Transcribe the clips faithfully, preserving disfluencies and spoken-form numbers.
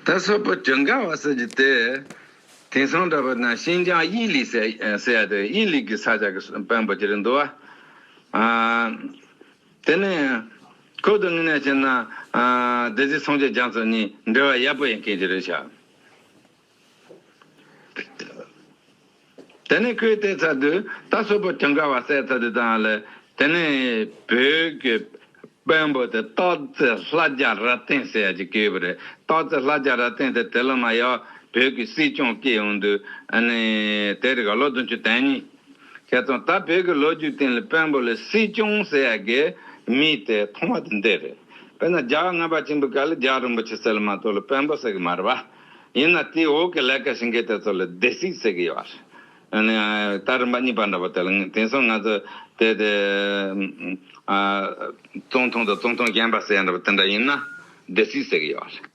ད་སོག་པོ་ཇོང་ག་བ་ཟེར་གྱི་དེ། དེང་སང་འདྲ་པོ་ན་ཤིན་ཅང་དབྱི་ལི་ཟེར་ཟེར་ཡ་དེ་དབྱི་ལི་གི་ས་ཆ་གི་དཔོན་པོ་ཅིག་རེད་འདུག་བ། ཨ། དེ་ནས་ཁོ་དང་ངོས་ནས་བྱས་ན། ཨ། སྡེ་སྲིད་སངས་རྒྱས་རྒྱ་མཚོ་གཉིས་འབྲེལ་བ་ཡག་པོ་ཡིན་མཁན་ཅིག་རེད་ཤག་དེ་ནས་ཁོས་བལྟས་ཚར་དུས་ད་སོག་པོ་ཇོང་ག་བ་ཟེར་ཚར་དུས་དང་ལས། དེ་ནས་བོད་ཀྱི་དཔོན་པོ་དེ་སྟག་རྩེ་ལྷ་རྒྱལ་རབ་བརྟན་ཟེར་ཡ་ཅིག་བསྐོས་པ་རེད། སྟག་རྩེ་ལྷ་རྒྱལ་རབ་བརྟན་དེ་དེ་ལོ་མ་ཡོད་བོད་ཀྱི་སྲིད་སྐྱོང་བསྐོས་ཡོང་དུས། ཨ་ནི་དེ་རིགས་ལོ་བདུན་ཅུ་དོན་གཉིས། བྱས་ཙང་ད་བོད་ཀྱི་ལོ་རྒྱུས་སྟེང་ལ་དཔོན་པོ་ལ་སྲིད་སྐྱོང་ཟེར་ཡ་གི་མིང་དེ་ཐོག་མ་དེ་འདི་རེད། དཔེར་ན་རྒྱལ་བ་ལྔ་པ་ཆེན་པོའི་སྐབས་ལ་རྒྱལ་བ་རིན་པོ་ཆེ་ཟེར་ལ་མ་གཏོགས་ལ་དཔོན་པོ་ཟེར་གི་མ་རེད་བ། ཡིན་ན་དེའི་འོག་གི་ལས་ཀ་བྱེད་མཁན་དེ་ཚོ་ལ་སྡེ་སྲིད་ཟེར་གི་ཡོད་རེད། ཨ་ནི་ད་རིམ་པ་གཉིས་པ་འདྲ་པོ་དེ་ལ་ངས་དེང་སང་ང་ཚོ་དེ་དེ་ཨ་ཙུང་ཐུང་དང་ཙུང་ཐུང་གཞོན་པ་ཟེར་ཡ་འདྲ་པོ་དེ་འདྲ་ཡིན་ན་སྡེ་སྲིད་ཟེར་གི་ཡོད་རེད།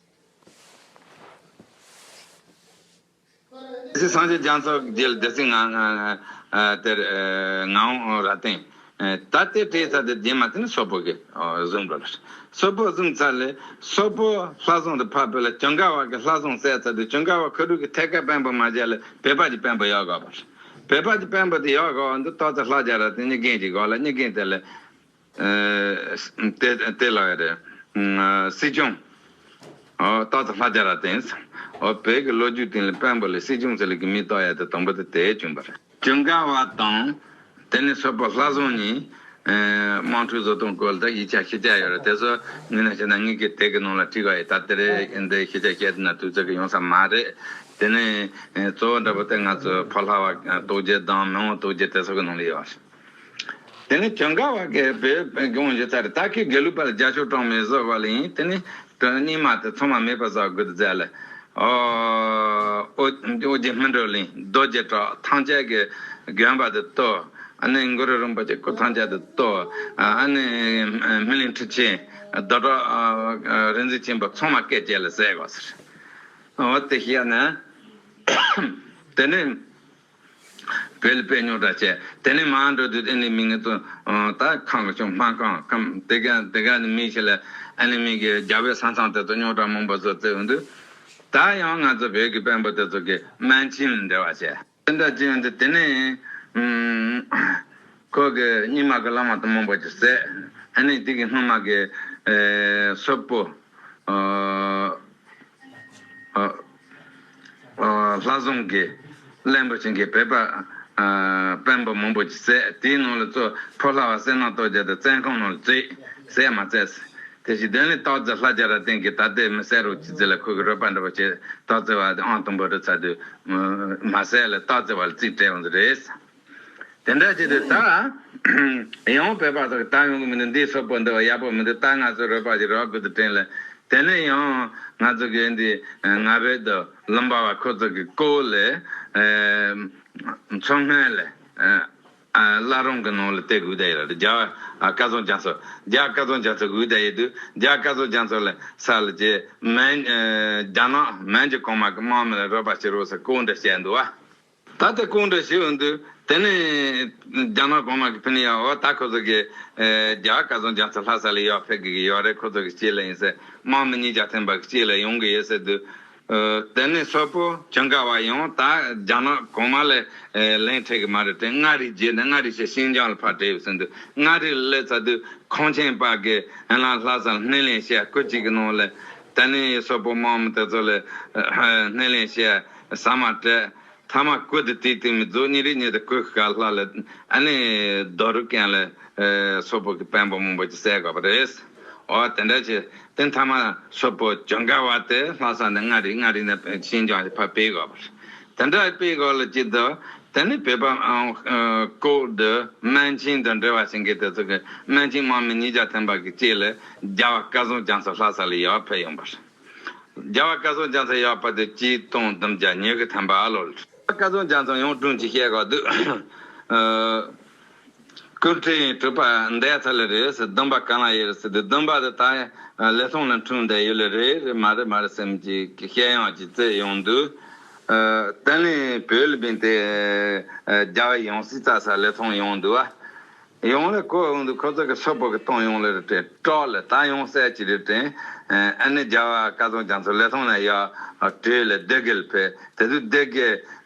སྡེ་སྲིད་སངས་རྒྱས་རྒྱ་མཚོ་རྗེ་ལ་སྡེ་སྲིད་ང་ང་ཨ་དེར་ཨ་ངག་དབང་རབ་བརྟན། ཨ་ད་དེ་བྲིས་ཚར་དེ་རྗེས་མ་དེ་ནི་སོག་པོ་གི་ཨ་བཟུང་འགྲོ་ལ། སོག་པོ་བཟུང་ཚར་ལས་སོག་པོ་ལྷ་བཟུང་དུ་ཕབ་པ་ལ་ཇོང་ག་བ་གི་ལྷ་བཟུང་བསད་ཚར་དུས་ཇོང་ག་བ་ཁོ་རང་གི་ཐད་ཀའི་དཔོན་པོ་མ་བྱས་ལ་བོད་པ་གི་དཔོན་པོ་ཡོད་དགོས་པ། བོད་པ་གི་དཔོན་པོ་དེ་ཡོད་དགོས་པ་འདི་སྟག་རྩེ་ལྷ་རྒྱལ་རབ་བརྟན་གཉིས་རྒན་གཅིག་གོ་ལ་གཉིས་རྒན་དེ་ལ། ཨ་དེ་དེ་ལ་རེད། ཨ་སྲིད་སྐྱོང་། ཨོ་སྟག་རྩེ་ལྷ་རྒྱལ་རབ་བརྟན། ཨོ་བོད་ཀྱི་ལོ་རྒྱུས་སྟེང་ལ་དཔོན་པོ་ལ་སྲིད་སྐྱོང་ཟེར་ལ་གི་མིང་བཏགས་ཡ་དེ་དང་པོ་དེ་དེ་བྱུང་བ་རེད། ཇོང་ག་བ་དང་། དེ་ནས་སོག་པོ་ལྷ་བཟུང་གཉིས། ཨ་དམག་འཁྲུག་བཟོ་སྟངས་སྐོར་ལ་ད་ཡིག་ཆ་ཤེས་ཆ་ཡོད་རེད། དེ་ཚོ་ངོས་ནས་བཤད་ན་ངེད་ཀྱི་དེབ་ཀྱི་ནང་ལ་བྲིས་པ་ཡིན། ད་དེ་རེད་འདི་ཤེས་ཆ་བཤད་ན་དུས་ཚོད་ཀྱི་ཡོང་ས་མ་རེད། དེ་ནས་ཨ་གཙོ་བོ་འདྲ་པོ་དེ་ང་ཚོ་ཕོ་ལྷ་བ་རྟོགས་རྒྱལ་དང་མི་དབང་རྟོགས་རྒྱལ་དེ་ཚོ་གི་ནང་ལ་ཡོད་རེད། དེ་ནས་ཇོང་ག་བ་གི་བོད་དགོངས་ཞུ་ཚར་རེད། ད་ཁོས་དགེ་ལུགས་པ་ལ་རྒྱ་ཤོག་གྲངས་མེད་བཟོ་བ་ལ་ཡིན། དེ་ནས་དོན་རྙིང་མ་དེ་ཚང་མ་མེད་པ་བཟོ་དགོས་དུ་མཛད་ལ། ཨོ་ཨོ་རྒྱན་སྨིན་གྲོལ་གླིང་རྡོ་རྗེ་བྲག་ཐམས་ཅད་ཀྱི་དགོན་པ་དེ་གཏོར། ཨ་ནི་གུ་རུ་རིན་པོ་ཆེ་སྐུ་ཐམས་ཅད་དེ་གཏོར། ཨ་ནི་སྨིན་གླིང་ཁྲི་ཆེན་རྡོ་བྲག་རིག་འཛིན་ཆེན་པོ་ཚང་མ་སྐད་ཅིག་ལ་བསད་དགོས་ཟེར། ཨོ་དེ་བཤད་ན། དེ་ནས། བོད་ལ་དཔེ་རྙོག་དྲ་བྱས། དེ་ནས་མར་འགྲོ་དུས་ཨ་ནི་མི་ངེད་ཚོ་ད་ཁམས་ཀྱི་ཆུང་སྨར་ཁམས་ཁམས་དེ་ག་དེ་ག་ནི་མི་ཞིག་ལ་ཨ་ནི་མི་གི་རྒྱ་བོད་ས་མཚམས་དེ་ཚོ་རྙོག་དྲ་མང་པོ་བཟོ་བཙལ་འོང་དུས། ད་ཡང་ང་ཚོ་བོད་ཀྱི་དཔོན་པོ་དེ་ཚོ་གི་སྨན་ཆེན་ལ་འབྲེལ་བ་བྱས། དེ་འདྲ་བྱས་འོང་དུས་དེ་ནས་ཨུམ་ཁོ་གི་རྙིང་མ་གི་བླ་མ་དེ་མང་པོ་ཅིག་བསད། ཨ་ནི་དེ་གི་སྔོན་མ་གི་ཨེ་སོག་པོ། ཨ་ཨ་ཨ་ལྷ་བཟུང་གི་བློན་པོ་ཆེན་གྱི་བོད་པ་ཨ་དཔོན་པོ་མང་པོ་ཅིག་བསད། དེའི་ནང་ལ་གཙོ་ཕོ་ལྷ་བ་བསོད་ནམས་སྟོབས་རྒྱལ་དེ་བཙོན་ཁང་ནང་ལ་བཙུགས། བསད་མ་བསད། དེ་བཞིན་དོན་ལས་སྟག་རྩེ་ལྷ་རྒྱལ་རབ་བརྟན་གྱིས་ད་ལྟའི་མི་བསད་རོགས་གྱིས་ཟེར་ལ་ཁོ་གི་རོགས་པ་འདྲ་པོ་བྱས། སྟག་རྩེ་བ་དེ་ཨང་དང་པོ་རེད་ཚར་དུས་མ་བསད་ལ་སྟག་རྩེ་བ་ལ་རྩིས་སྤྲད་འོང་ཟེར་རེད། དེ་འདྲ་བྱས་ཏེ་ད་ཡང་བོད་པ་ཚོ་གི་ད་ཡོང་གི་མི་འདུག་འདི་སོག་པོ་འདི་བ་ཡག་པོ་མི་འདུག་ད་ང་ཚོ་རོགས་པ་ཞིག་རོགས་དགོས་དུ་དྲན་ལ། དེ་ནས་ཡང་ང་ཚོ་གི་འདི་ང་བོད་དུ་ལུང་པ་བ་ཁོ་ཚོ་གི་སྐོར་ལ་མཚོ་སྔོན་ལ་བླ་རུང་གི་ནང་ལ་དེ་སྒུག་བསྡད་ཡོད་རེད། རྒྱ་བ་སྐལ་བཟང་རྒྱ་མཚོ་རྒྱ་སྐལ་བཟང་རྒྱ་མཚོ་སྒུག་བསྡད་ཡོད་དུས་རྒྱ་སྐལ་བཟང་རྒྱ་མཚོ་ལ་ས་ལ་ཅེ་མན་རྒྱ་ནག་མན་གྱི་གོང་མ་གི་དམག་མི་ལ་རོགས་པ་བྱེད་རོགས་ཟེར་སྐོར་འདྲ་བཤད་འདུག་བ། ད་ལྟ་སྐུ་འདྲ་ཞིག་འོང་དུས་དེ་ནས་རྒྱ་ནག་གོང་མ་གི་ཕི་ནི་ཡ་འོ་ད་ཁོ་ཚོ་གི་རྒྱ་སྐལ་བཟང་རྒྱ་མཚོ་ལྷ་ས་ལ་ཡོད་ཕེབས་གི་ཡོད་རེད། ཁོ་ཚོ་གི་སྐྱེས་ལ་ཡིན་ཟེར་དམག་མི་ཉིས་བརྒྱ་ཐམ་པ་གི་སྐྱེས་ལ་ཡོང་གི་ཡོད་ཟེར་དུས། དེ་ནས་སོག་པོ་ཇོང་ག་བ་ཡང་ད་རྒྱ་ནག་གོང་མ་ལ་ལན་འཕྲད་གི་མ་རེད་དྲན། མངའ་རིས་བརྗེས་ནས་མངའ་རིས་ཞེས་ཤིན་ཅང་ལ་ཕར་བྲོས་ཡོད་ཟེར་དུས་མངའ་རིས་ལ་སླེབས་ཚར་དུས་ཁང་ཆེན་པ་གི་ལྷ་ས་ལ་སྣེ་ལེན་བྱས་སྐུ་གཅིག་གི་ནང་ལ་དེ་ནས་སོག་པོ་དམག་མི་དེ་ཚོ་ལ་སྣེ་ལེན་བྱས་ཟ་མ་སྤྲད། མཐའ་མ་སྐུ་དེ་དེའི་སྟེང་མི་རྫོགས་ཉིན་རེ་ཉིན་དུ་སྐུ་ཤ་ལྷག་ལ་ཨ་ནི་རྡོ་རུ་ཀན་ལ་སོག་པོ་གི་དཔོན་པོ་མང་པོ་ཅིག་བསད་དགོས་པ་རེད། འོ་དེ་འདྲ་བྱས་དེ་མཐའ་མ་སོག་པོ་ཇོང་ག་བ་དེ་ལྷ་ས་ནས་མངའ་རིས་མངའ་རིས་ནས་ཤིན་ཅང་ཕར་སྤེལ་དགོས་པ་རེད། དེ་འདྲ་སྤེལ་དགོས་ལ་ཅི་འདུག་དེ་ནི་བོད་པ་ཨང་ཨང་ཀོག་དུ་སྨན་ཆེན་དང་འབྲེལ་བ་བྱེད་མཁན་དེ་ཚོ་གི་སྨན་ཆེན་དམག་མི་ཉིས་བརྒྱ་ཐམ་པ་གི་ཅེ་ལ་རྒྱལ་བ་སྐལ་བཟང་རྒྱ་མཚོ་ལྷ་ས་ལ་ཡར་ཕེབས་ཡོང་པ་རེད། རྒྱལ་བ་སྐལ་བཟང་རྒྱ་མཚོ་ཡར་ཕེབས་དུས་ཆིག་སྟོང་བདུན་བརྒྱ་ཉི་ཤུ་ཐམ་པ་ཨ་ལོ་ལ། སྐལ་བཟང་རྒྱ་མཚོ་ཡང་སྒྲུང་ཅིག་བཤད་དགོས་འདུག་ཨ། སྐུ་ཕྲེང་དྲུག་པ་འདས་ཚར་ལེ་རེད་ཟེར། བདུན་པ་གང་ལ་ཡོད་རེད་ཟེར་དུས་བདུན་པ་དེ་ད་ལི་ཐང་ལ་འཁྲུངས་བསྡད་ཡོད་ལེ་རེད། རེད་མ་རེད་མ་རེད་སེམས་ཀྱི་བཤད་ཡང་ཅིག་བཙལ་ཡོང་དུས། ཨ། དེ་ནས་བོད་ལ་བིན་ཏེ་རྒྱལ་བ་ཡང་སྲིད་རྩ་ས་ལི་ཐང་ཡོང་འདུག་བ། ཡོང་ལེ་གོ་འོང་དུ་ཁོ་ཚོ་གི་སོ་པོ་གི་གཏོང་ཡོང་ལེ་རེ་དྲན་སྤྲོ་ལེ་ད་ཡོང་སད་ཅི་རེ་དྲན། ཨ་ནི་རྒྱ་བ་ཀ་ཙོང་རྒྱ་མཚོ་ལེ་ཐོང་ནས་ཡ་བྲོས་ལེ་སྡེ་དགེ་ལ་ཕེབས། དེ་དུས་སྡེ་དགེ་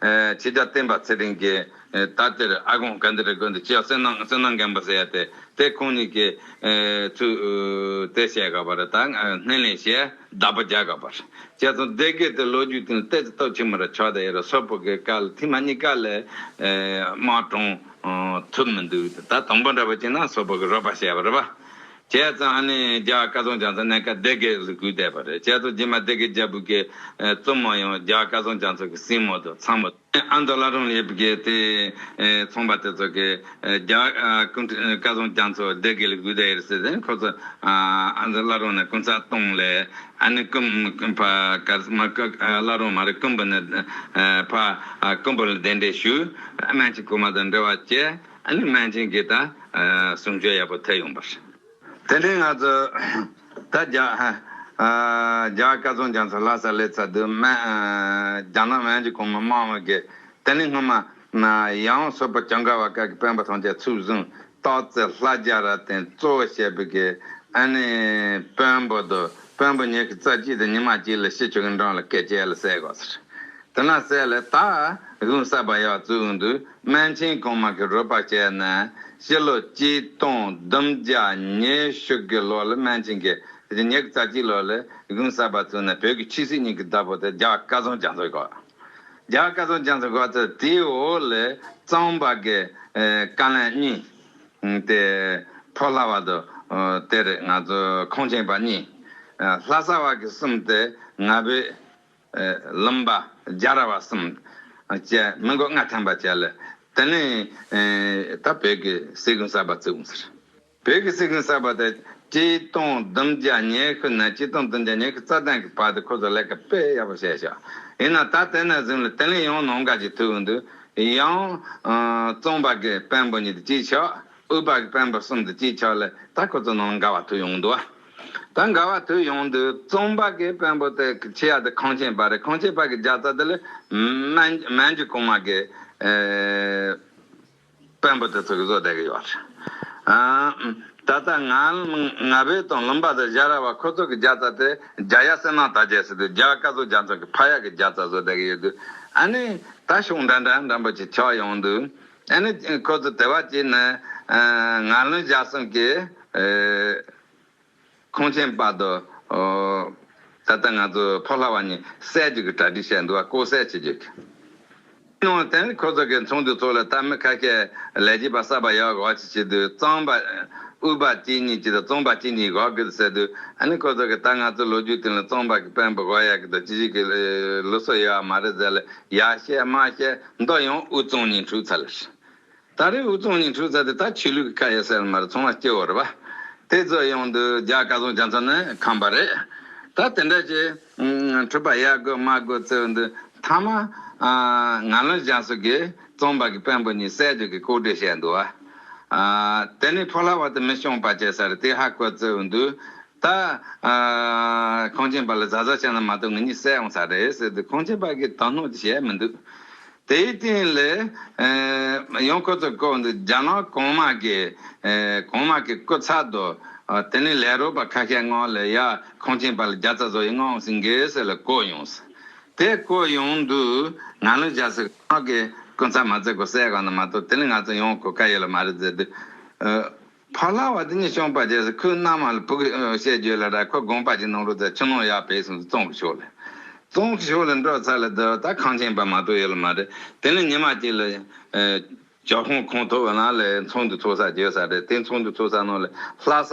ཆེ་རྒྱ་བསྟན་པ་ཚེ་རིང་གི་ད་དེར་ཨ་ཁོང་ག་འདི་རེ་དགོན་དུ་ཅི་ཡ་བསོད་ནམས་བསོད་ནམས་རྒན་པ་ཟེར་ཡ་དེ་དེ་ཁོང་གཉིས་ཀྱི་ཚུ་དེ་བཤད་ག་པ་རེ་ད་སྣེ་ལེན་བྱས་བདག་པོ་རྒྱག་ག་པ་རེ་བྱས་ཙང་སྡེ་དགེ་དེ་ལོ་རྒྱུས་དེ་ལ་ཏོག་ཙམ་སྟོབས་ཆེན་མོ་རེ་ཆགས་བསྡད་ཡོད་རེད། སོ་པོ་གི་བཀའ་ལ་ཐེངས་མ་གཉིས་ཀ་ལ་དམག་དྲངས། ཐུབ་མི་འདུག་ད་དང་པོ་འདྲ་པོ་བྱས་ན་སོ་པོ་གི་རོགས་པ་བྱས་པ་རེད་པ། བྱས་ཙང་ཨ་ནི་རྒྱ་ཀ་ཙོང་རྒྱ་མཚོ་གནས་སྐབས་སྡེ་དགེ་ལ་སྒུག་བསྡད་པ་རེད། བྱས་ཙང་རྗེས་མ་སྡེ་དགེ་རྒྱལ་པོ་གི་བཙུན་མོ་ཡང་རྒྱ་ཀ་ཙོང་རྒྱ་མཚོ་གི་སྲིང་མོ་དང་ཚ་མོ། ཨ་མདོ་བླ་བྲང་ལ་ཡོད་པའི་གི་དེ་ཚོང་པ་དེ་ཚོ་གི་རྒྱ་ཀ་ཙོང་རྒྱ་མཚོ་སྡེ་དགེ་ལ་སྒུག་བསྡད་ཡོད་ཟེར་ཏེ་ཁོ་ཚོ་ཨ་མདོ་བླ་བྲང་ནས་སྐུ་ཚ་གཏོང་ལས། ཨ་ནི་ཀུམ་ཀུམ་ཕ་གར་མ་ཀ་ལ་རོ་མ་རེ་ཀུམ་པ་ནི་ཕ་ཀུམ་པ་ལ་གདན་འདྲེན་ཞུ། སྨན་ཆེན་གོང་མ་དང་འབྲེལ་བ་བྱས། ཨ་ནི་སྨན་ཆེན་གྱིས་ད་གསུང་ཆོས་ཡག་པོ་ཐེབས་ཡོང་པར། དེ་ནས་ང་ཚོ་ད་རྒྱ་རྒྱ་ཀ་ཙོང་རྒྱ་མཚོ་ལྷ་ས་སླེབས་ཚར་དུས་སྨན་རྒྱ་ནག་སྨན་ཆེན་གོང་མ་དམངས་མ་གིས་དེ་ནས་སྔོན་མ་ཡང་སོ་པ་ཀྱང་ག་བ་ཀ་གི་དཔོན་པོ་ཐམས་ཅད་ཚུར་བཟུང་། སྟག་རྩེ་ལྷ་རྒྱ་ར་བསྟེན་གཙོ་བོ་བྱས་པའི་གི་ཨ་ནི་དཔོན་པོ་དང་དཔོན་པོ་ཉི་ཤུ་རྩ་གཅིག་དང་ཉི་མ་གཅིག་ལ་ཕྱི་ཕྱོགས་ཀྱི་འགྲམ་ལ་སྐད་ཆ་ལ་བསད་དགོས་ཟེར། དེ་ན་བསད་ལས་ད་གཞུང་གསར་པ་ཡག་བཙུགས་འོང་དུས་སྨན་ཆེན་གོང་མ་གི་རོགས་པ་བྱས་ནས་ཕྱི་ལོ་གཅིག་སྟོང་བདུན་བརྒྱ་ཉི་ཤུ་གི་ལོ་ལ་སྨན་ཆེན་གྱི་ཉི་ཤུ་རྩ་གཅིག་ལོ་ལ་གཞུང་གསར་པ་བཙུགས་ནས་བོད་ཀྱི་ཆོས་སྲིད་གཉིས་ཀྱི་བདག་པོ་དེ་རྒྱ་ཀ་ཙོང་རྒྱ་མཚོ་བཀོད། རྒྱ་ཀ་ཙོང་རྒྱ་མཚོ་བཀོད་ཚེ་དེའི་འོག་ལ་གཙང་པ་གི་བཀའ་བློན་གཉིས། དེ་ཕོ་ལྷ་བ་དང་དེར་ང་ཚོ་ཁང་ཆེན་པ་གཉིས། ལྷ་ས་བ་གི་གསུམ་དེ་ང་བོད་ལུམ་པ་རྒྱ་ར་བ་གསུམ་བཅས་མི་མགོ་ལྔ་ཐམ་པ་བཅས་ལ་དེ་ནས་ད་བོད་ཀྱི་སྲིད་གཞུང་གསར་པ་བཙུགས་ཟེར། བོད་ཀྱི་སྲིད་གཞུང་གསར་པ་དེ་གཅིག་སྟོང་བདུན་བརྒྱ་ཉི་ཤུ་ནས་གཅིག་སྟོང་བདུན་བརྒྱ་ཉི་ཤུ་རྩ་བདུན་གྱི་བར་དུ་ཁོ་ཚོ་ལས་ཀ་དཔེ་ཡག་པོ་བྱས་ཤག་ཡིན་ན་ད་དེ་ནས་བཟུང་ལ་དེ་ལས་ཡང་ནང་འགལ་གྱི་ཐུག་འདུག་ཡང་གཙང་པ་གི་དཔོན་པོ་གཉིས་དེ་གཅིག་ཆགས། དབུས་པ་གི་དཔོན་པོ་གསུམ་དེ་གཅིག་ཆགས་ལས་ད་ཁོ་ཚོ་ནང་འགལ་བ་ཐུག་ཡོང་འདུག་ད་འགལ་བ་ཐུག་ཡོང་དུས་གཙང་པ་གི་དཔོན་པོ་དེ་ཆེ་ཡ་དེ་ཁང་ཆེན་པ་རེད། ཁང་ཆེན་པ་གི་རྒྱལ་ཚ་དེ་ལས་སྨན་སྨན་ཇུ་གོང་མ་གི་དཔོན་པོ་དེ་ཚོ་གི་བཟོ་བསྡད་གི་ཡོད་རེད། ད་ལྟ་ང་ང་བོད་དང་ལུམ་པ་དང་རྒྱ་ར་བ་ཁོ་ཚོ་གི་རྒྱལ་ཚ་དེ་རྒྱ་ཡ་སེ་ན་ད་རྒྱལ་ཟེར་དུས་རྒྱ་ཀ་ཙོང་རྒྱ་མཚོ་གི་ཕ་ཡ་གི་རྒྱལ་ཚ་བཟོ་བསྡད་གི་ཡོད་དུས་ཨ་ནི་ད་ཤོག་འདྲ་འདྲ་འདྲ་པོ་ཅིག་ཆགས་ཡོང་དུས། ཨ་ནི་ཁོ་ཚོ་དེ་བ་ཅིག་ནས་ང་ལོན་རྒྱ་གསུམ་གྱི་ཁང་ཆེན་པ་དང་ད་ལྟ་ང་ཚོ་ཕོ་ལྷ་བ་གཉིས་བསད་རྒྱུ་གི་གྲ་སྒྲིག་བྱས་འདུག་བ། ལྐོག་བསད་བྱེད་རྒྱུ་གི་ནང་དེ་ནི་ཁོ་ཚོ་གི་ཚོགས་འདུ་ཚོགས་ལ་ད་མི་ཁ་ཤས་ལས་བྱེད་པ་གསར་པ་ཡག་གོ་ཅི་བྱེད་དུས་གཙང་པ་དབུས་པ་གཅིག་གཉིས་ཅིག་དང་གཙང་པ་གཅིག་གཉིས་གོ་གི་ཟེར་དུས། ཨ་ནི་ཁོ་ཚོ་གི་ད་ང་ཚོ་ལོ་རྒྱུས་སྟེང་ལ་གཙང་པ་གི་དཔོན་པོ་གོ་ཡག་གི་དང་ཅི་ཞིག་གི་ལུགས་སྲོལ་ཡོད་མ་རེད་ཟེར་ལ། ཡ་བཤད་མ་བཤད་མདོ་ཡང་དབུས་གཙང་གཉིས་འཁྲུག་ཚར་ལ། ད་རེས་དབུས་གཙང་གཉིས་འཁྲུག་ཚར་དུས་ད་ཆོས་ལུགས་ཀྱི་ཁ་ཡོད་ཟེར་མ་རེད། ཚང་མ་སྐྱེ་བོ་རེད་པ། དེ་ཚོ་ཡོང་དུས་རྒྱ་ཀ་ཙོང་རྒྱ་མཚོ་ནི་ཁམས་པ་རེད། ད་དེ་འདྲ་ཅིག་འཁྲུག་པ་ཡག་དགོས་མ་དགོས་བརྩི་འདུག་མཐའ་མ་ང་ལོན་རྒྱ་མཚོ་གིས་གཙང་པ་གི་དཔོན་པོ་གཉིས་བསད་རྒྱུ་གི་ལྐོག་འདྲེན་བྱས་འདུག་བ། དེ་ནས་ཕོ་ལྷ་བ་དེ་མི་བྱུང་བ་བྱས་ས་རེད། དེ་ཧ་གོ་བརྩི་འདུག་ད་ཁང་ཆེན་པ་ལ་གཟབ་གཟབ་བྱས་ན་མ་གཏོགས་ངེད་གཉིས་བསད་འོང་ས་རེད་ཟེར་དུས་ཁང་ཆེན་པ་གིས་དོ་སྣང་ཅིག་བྱས་མི་འདུག་དེའི་སྟེང་ལས་ཡང་ཁོ་ཚོ་བཀོད་འདུག་རྒྱ་ནག་གོང་མ་གི་གོང་མ་གི་སྐུ་ཚབ་དང་དེ་ནས་ལས་རོགས་པ་ཁ་ཤས་ངོས་ལ་ཡ་ཁང་ཆེན་པ་ལ་རྒྱ་ཚ་བཟོ་ཡི་མངགས་ཟིན་གི་ཟེར་ལ་བཀོད་ཡོང་ཟེར། དེ་བཀོད་ཡོང་དུས་ང་ལོན་རྒྱ་མཚོ་གི་སྐུ་ཚབ་མ་བརྩི་གོ་བསད་ག་ན་མ་གཏོགས་དེ་ནས་ང་ཚོ་ཡོང་གོ་ག་ཡོད་ལ་མ་རེད་ཟེར་དུས། ཕ་ལྷ་བ་དེ་ཉིད་བྱུང་བ་རྗེས་སུ་ཁོའི་མནའ་མ་ལ་བུ་གི་བཤད་རྒྱུ་ལ་ར་ཁོ་དགོངས་པ་ཅིག་གནང་རོགས་ཟེར་ཆུ་ནང་ཡར་བབས་སོང་ཙང་གཙང་གི་ཕྱོགས་ལ། གཙང་གི་ཕྱོགས་ལ་འགྲོ་ཚར་ལ་འདི་ད་ཁང་ཆེན་པ་མ་གཏོགས་ཡོད་ལ་མ་རེད། དེ་ནས་ཉི་མ་གཅིག་ལ་ཇོ་ཁང་ཁོང་ཐོག་ནང་ལ་ཚོགས་འདུ་ཚོགས་ས་བརྗོད་ས་རེད། དེ་ཚོགས་འདུ་ཚོགས་ས་ནང་ལ་ལྷ་ས་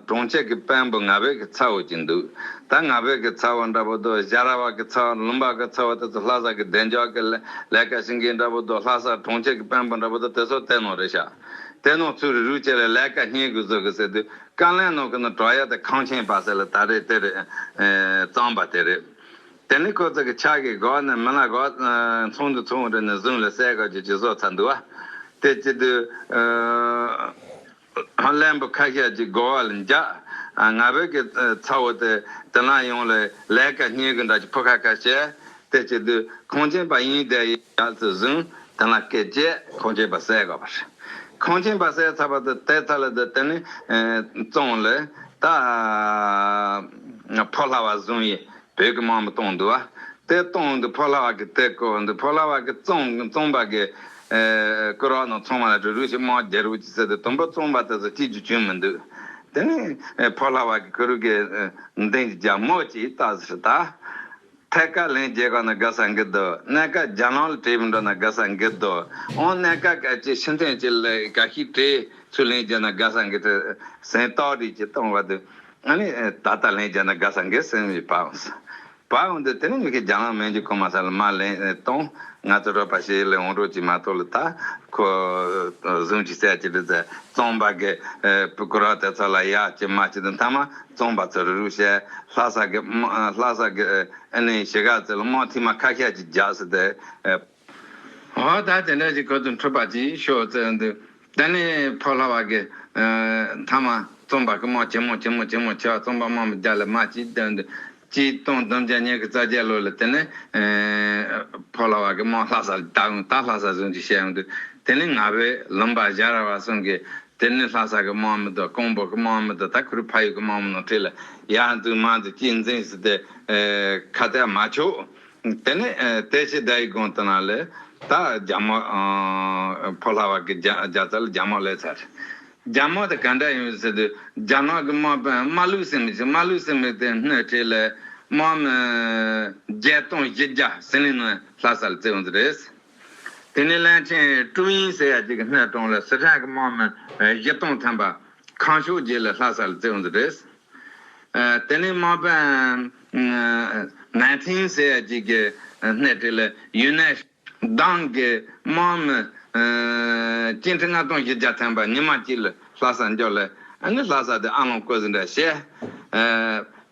གྲོང་ཁྱེར་གྱི་དཔོན་པོ་ང་བོད་ཀྱི་ཚ་བོ་ཅིག་འདུག་ད་ང་བོད་ཀྱི་ཚ་བོ་འདྲ་པོ་དང་རྒྱ་ར་བ་གི་ཚ་བོ་ལུང་པ་གི་ཚ་བོ་དེ་ཚོ་ལྷ་ས་གི་བདེ་འཇགས་ཀྱི་ལས་ཀ་བྱེད་མཁན་འདྲ་པོ་དང་ལྷ་ས་གྲོང་ཁྱེར་གྱི་དཔོན་པོ་འདྲ་པོ་དང་དེ་ཚོ་དེ་ནང་རེད་ཤག་དེ་ནང་ཚུར་རུག་བྱས་ལ་ལས་ཀ་གཉེར་དགོས་བཟོ་གི་ཟེར་དུས་བཀའ་བློན་ནང་གི་ནང་གྲོགས་ཡ་དེ་ཁང་ཆེན་པ་ཟེར་ལ་ད་རེས་དེ་རེད། གཙང་པ་དེ་རེད། དེ་ནས་ཁོ་ཚོ་གི་ཕྱག་གི་སྒོ་ནས་མི་ལ་སྒོ་ཚོང་དུ་ཚོང་རེ་ནས་བཟུང་ལ་བསད་ག་ཅིག་ཅིག་བཟོ་ཚར་འདུག་བ། དེ་བྱེད་དུས་བློན་པོ་ཁ་ཤས་ཀྱིས་སྒོ་བ་ལ་འཇགས། ང་བོད་ཀྱི་ཚ་བོ་དེ་དེ་ལ་ཡོང་ལ་ལས་ཀ་གཉེར་གི་འདྲ་ཅིག་ཕོ་ཁ་ཁ་བྱས། དེ་བྱེད་དུས་ཁང་ཆེན་པ་ཡིན་བསྡད་ཡིན་ཡག་ཚུལ་བཟུང་དེ་ལ་སྐད་བྱས་ཁང་ཆེན་པ་བསད་དགོས་པ་རེད། ཁང་ཆེན་པ་ཟེར་ཚར་བ་དེ་དེ་ཚར་ལ་དེ་དེ་ནི་ཨེ་བཙོང་ལ་ད་ཕོ་ལྷ་བ་བཟུང་ཡི་བོད་ཀྱི་དམག་མི་གཏོང་འདུག་བ། དེ་གཏོང་འདུག་ཕོ་ལྷ་བ་གི་དེ་བཀོད་འདུག་ཕོ་ལྷ་བ་གི་བཙོང་བཙོང་པ་གི་ཨེ་སྐུ་རོགས་ནང་ཚང་མ་ལ་རུ་རུ་ཞིག་དམག་རྒྱག་རུ་ཅིག་ཟེར་དེ་དུམ་བུ་བཙོང་པ་དེ་ཚོ་གཅིག་རྒྱུ་བྱུང་མི་འདུག་དེ་ནི་ཨེ་ཕོ་ལྷ་བ་གི་ཁུ་རུ་གི་ཨེ་འདེང་རྒྱ་མོ་ཅིག་ལྟ་ཟེར་ད། ཐད་ཀར་ལན་རྒྱག་ག་ན་དགའ་ས་འགི་དོ། གནད་ཀ་རྒྱ་ནག་ལ་བྲེལ་བ་འགྲོ་ན་དགའ་ས་འགི་དོ། འོང་གནད་ཀ་ག་ཅི་ཤི་འཐེན་ཅི་ལ་ག་ཤི་བྲེལ་ཚུལ་ལན་རྒྱག་ན་དགའ་ས་འགི་དེ་སེམས་རྟོགས་རིགས་ཀྱི་གཏོང་བ་དུ། ཨ་ནི་ད་ལྟ་ལན་རྒྱག་ན་དགའ་ས་འགི་སེམས་ཡི་པའོ། པའོ་འདི་དེ་ནི་མི་ཁའི་རྒྱ་ནག་མན་ཇུ་ཀོ་མ་ས་ལ་མ་ལན་གཏོང་། ང་ཚོ་རོགས་པ་ཞེས་ལས་འོང་རོགས་ཀྱི་མ་གཏོགས་ལ་ད་ཁོ་བཟུང་ཅི་ཟེར་ཅི་འདྲ་ཟེར་བཙོང་པ་གི་ཨེ་པུ་ཀུ་ར་དེ་ཚོ་ལ་ཡ་ཅི་མ་ཅི་དང་ཐ་མ་བཙོང་པ་ཚོ་རུ་རུ་བཤད། ལྷ་ས་གི་དམག་ལྷ་ས་གི་ཨ་ནི་ཞི་ག་ཚོ་ལ་དམག་ཐེངས་མ་ཁ་ཤས་ཅིག་རྒྱག་ཟེར་ཏེ། ཨོ་ད་དེ་འདྲ་ཞིག་ཁོ་ཚོ་འཁྲུག་པ་ཅིག་ཤོག་ཟེར་འདུག་དེ་ནས་ཕོ་ལྷ་བ་གི་ཨ་མཐའ་མ་བཙོང་པ་གི་དམག་ཆེན་མོ་ཆེན་མོ་ཆེན་མོ་ཆེ་བ་བཙོང་པ་དམག་མི་རྒྱག་ལ་མ་ཅིག་བསྡད་འདུག་གཅིག་སྟོང་བདུན་བརྒྱ་ཉི་ཤུ་རྩ་བརྒྱད་ལོ་ལ་དེ་ནས་ཨེ་ཕོ་ལྷ་བ་གི་དམག་ལྷ་ས་ལ་བཏང་ད་ལྷ་ས་བཟུང་ཅིག་བཤད་འདུག་དེ་ནས་ང་བའི་ལུང་པ་བཞག་ར་བ་གསུམ་གི་དེ་ནས་ལྷ་ས་གི་དམག་མི་དང་ཀོང་པོ་གི་དམག་མི་དང་ད་ཁུ་རུ་ཕ་ཡུལ་གི་དམག་མི་ནང་ཁྲིད་ལ་ཡར་འཛུལ་མར་འཛུལ་གཅིག་འཛིང་ཟེར་ཏེ་ཨེ་ཁ་གཏད་མ་ཆོག་དེ་ནས་ཨེ་ཏེ་ཤི་ད་ཡི་དགོན་དེ་ན་ལས་ད་རྒྱ་མོ་ཨ་ཕོ་ལྷ་བ་གི་རྒྱ་རྒྱ་ཚ་ལ་རྒྱ་མོ་ལས་ཚར། རྒྱ་མོ་དེ་ག་འདྲ་ཡིན་ཟེར་དུས་རྒྱ་ནག་གི་དམག་དཔོན་དམག་ལུགས་ཟེར་མི་ཞིག་དམག་ལུགས་ཟེར་མི་དེ་སྣེ་ཁྲིད་ལས་དམག་མི་བརྒྱད་སྟོང་བཞི་བརྒྱ་ཟིན་ལི་ནས་ལྷ་ས་ལ་བཙལ་འོང་དུ་རེད། དེ་ནས་བློན་ཆེན་ཀྲུའུ་དབྱིང་ཟེར་ཡ་ཅིག་གི་སྣེ་དྲངས་ལ་སི་ཁྲོན་གྱི་དམག་མི་བཞི་སྟོང་ཐམ་པ་ཁང་ཤོག་བརྒྱུད་ལ་ལྷ་ས་ལ་བཙལ་འོང་དུ་རེད། དེ་ནས་དམག་དཔོན་ནན་ཐིང་ཟེར་ཡ་ཅིག་གི་སྣེ་ཁྲིད་ལ་ཡུན་ནན་གདང་གི་དམག་མི་སྐྱེ་ཕྲེང་ལྔ་སྟོང་བཞི་བརྒྱ་ཐམ་པ་ཉི་མ་གཅིག་ལ་ལྷ་ས་འབྱོར་ལ་ཨ་ནི་ལྷ་ས་དེ་ཨ་ལོང་བཀོད་ཟིན་འདྲ་བཤད།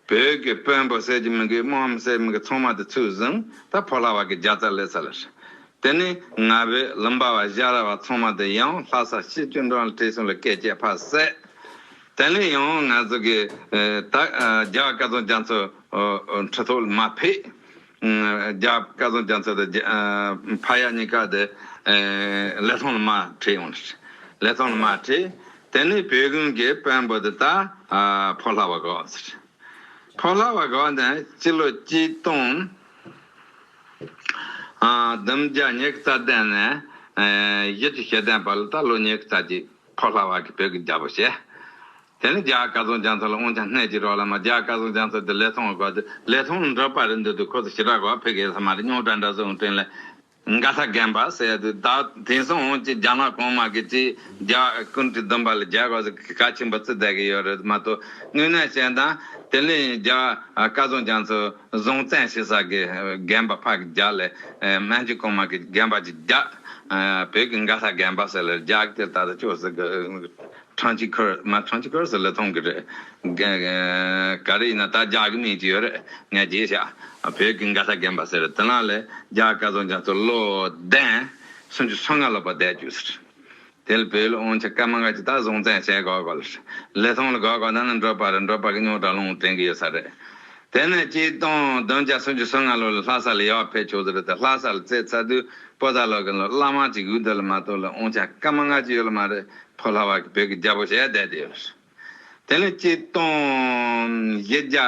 བོད་ཀྱི་དཔོན་པོ་ཟེར་གྱི་མི་དགོས་དམག་མི་ཟེར་མི་དགོས་ཚང་མ་དེ་ཚུར་བཟུང་ད་ཕོ་ལྷ་བ་གི་རྒྱ་ཚ་ལས་ཚ་ལ། དེ་ནས་ང་བོས་ལུང་པ་བ་ཞྭ་ར་བ་ཚང་མ་དེ་ཡང་ལྷ་ས་སྤྱི་སྤྱི་འགྲོ་ལ་བྲེལ་སོང་ལ་སྐད་ཆ་ཕར་བསད། དེ་ནས་ཡང་ང་ཚོ་གི་ད་རྒྱ་བ་སྐལ་བཟང་རྒྱ་མཚོ་ཁྲི་ཐོག་ལ་མ་ཕེབས། རྒྱ་བ་སྐལ་བཟང་རྒྱ་མཚོ་དེ་ཕ་ཡ་གཉིས་ཀ་དེ་ལི་ཐང་ལ་མ་ཁྲིད་ཡོང་། ལི་ཐང་ལ་མ་ཁྲིད། དེ་ནས་བོད་གཞུང་གི་དཔོན་པོ་དེ་ད་ཕོ་ལྷ་བ་གོ་ཟེར། ཕོ་ལྷ་བ་གོ་དེ་སྤྱི་ལོ་གཅིག་སྟོང་ཨ་བདུན་བརྒྱ་ཉི་ཤུ་རྩ་བདུན་ནས་ཨེ་བཞི་བཅུ་ཞེ་བདུན་བར་ལ་ད་ལོ་ཉི་ཤུ་རྩ་གཅིག་ཕོ་ལྷ་བ་གིས་བོད་ཀྱི་རྒྱལ་པོ་བྱས། དེ་ནས་རྒྱ་བ་སྐལ་བཟང་རྒྱ་མཚོ་ལ་དབང་ཆ་གནས་ཀྱི་རོགས་ལ་མ་རྒྱ་བ་སྐལ་བཟང་རྒྱ་མཚོ་དེ་ལི་ཐང་དགོས་དེ་ལི་ཐང་ལ་འགྲོ་པ་རེད་འདུག་དུས་ཁོ་ཚོ་ཞེ་དྲག་གོ་ཕེབས་གི་ས་མ་རེད། རྙོག་དྲ་འདྲ་བཟོ་འོང་དྲན་ལ་མགར་ཐང་དགོན་པ་ཟེར་ཡ་དུས་ད་དེང་སང་འོང་ཅི་རྒྱ་ནག་གོང་མ་གི་ཅི་རྒྱ་བ་ཀུན་ཏུ་བདུན་པ་ལ་རྒྱ་གོ་ཟེར་ག་ཆེན་པོ་བརྩི་བསྡད་གི་ཡོད་རེད་མ་གཏོགས་དངོས་གནས་བཤད་ན་དེ་ལས་རྒྱ་བ་སྐལ་བཟང་རྒྱ་མཚོ། བཟང་བཙན་ཞེ་ས་གི་རྒན་པ་ཕ་གི་རྒྱ་ལས་སྨན་ཆུ་གོང་མ་གི་རྒན་པ་གི་རྒྱ་བོད་ཀྱི་མགར་ཐང་རྒན་པ་ཟེར་ལ་རྒྱ་གི་དེ་ད་ལྟ་ཅོག་ཟེར་གི་ཁྲང་ཅི་ཁུར་མ་ཁྲང་ཅི་ཁུར་ཟེར་ལ་ཐོང་གི་རེད། ག་རེ་ཡིན་ན་ད་རྒྱ་གི་མིང་ཅི་ཡོད་རེད་ངས་རྗེས་བཞག་བོད་ཀྱི་མགར་ཐང་རྒན་པ་ཟེར་དེ་ན་ལས་རྒྱ་བ་སྐལ་བཟང་རྒྱ་མཚོ་ལོ་བདུན་སུམ་ཅུ་སོ་ལྔ་ལོ་པ་བསྡད་རྒྱུ་ཟེར། དེ་ལ་བོད་ལ་དབང་ཆ་སྐར་མ་ལྔ་གཅིག་ད་བཟང་བཙན་བྱས་དགོས་དགོས་ལ། ལི་ཐང་ལ་དགོས་དགོས་ན་ནི་འགྲོ་པ་རེད། འགྲོ་པ་གི་རྙོག་དྲ་ལོང་དྲན་གི་ཡོད་ས་རེད། དེ་ནས་གཅིག་སྟོང་བདུན་བརྒྱ་སུམ་ཅུ་སོ་ལྔ་ལོ་ལ་ལྷ་ས་ལ་ཡར་ཕེབས་ཆོག་ཟེར་རེད། ད་ལྷ་ས་ལ་བཙལ་ཚར་དུས་པོ་ཏཱ་ལ་གི་ལོ་བླ་མ་གཅིག་འུ་དུ་ལ་མ་གཏོགས་ལ་དབང་ཆ་སྐར་མ་ལྔ་གཅིག་ཡོད་ལ་མ་རེད། ཕོ་ལྷ་བ་གི་བོད་ཀྱི་རྒྱལ་པོ་བྱས་བསྡད་དེ་ཡོད་ལ། དེ་ནས་གཅིག་སྟོང་བཞི་བརྒྱ་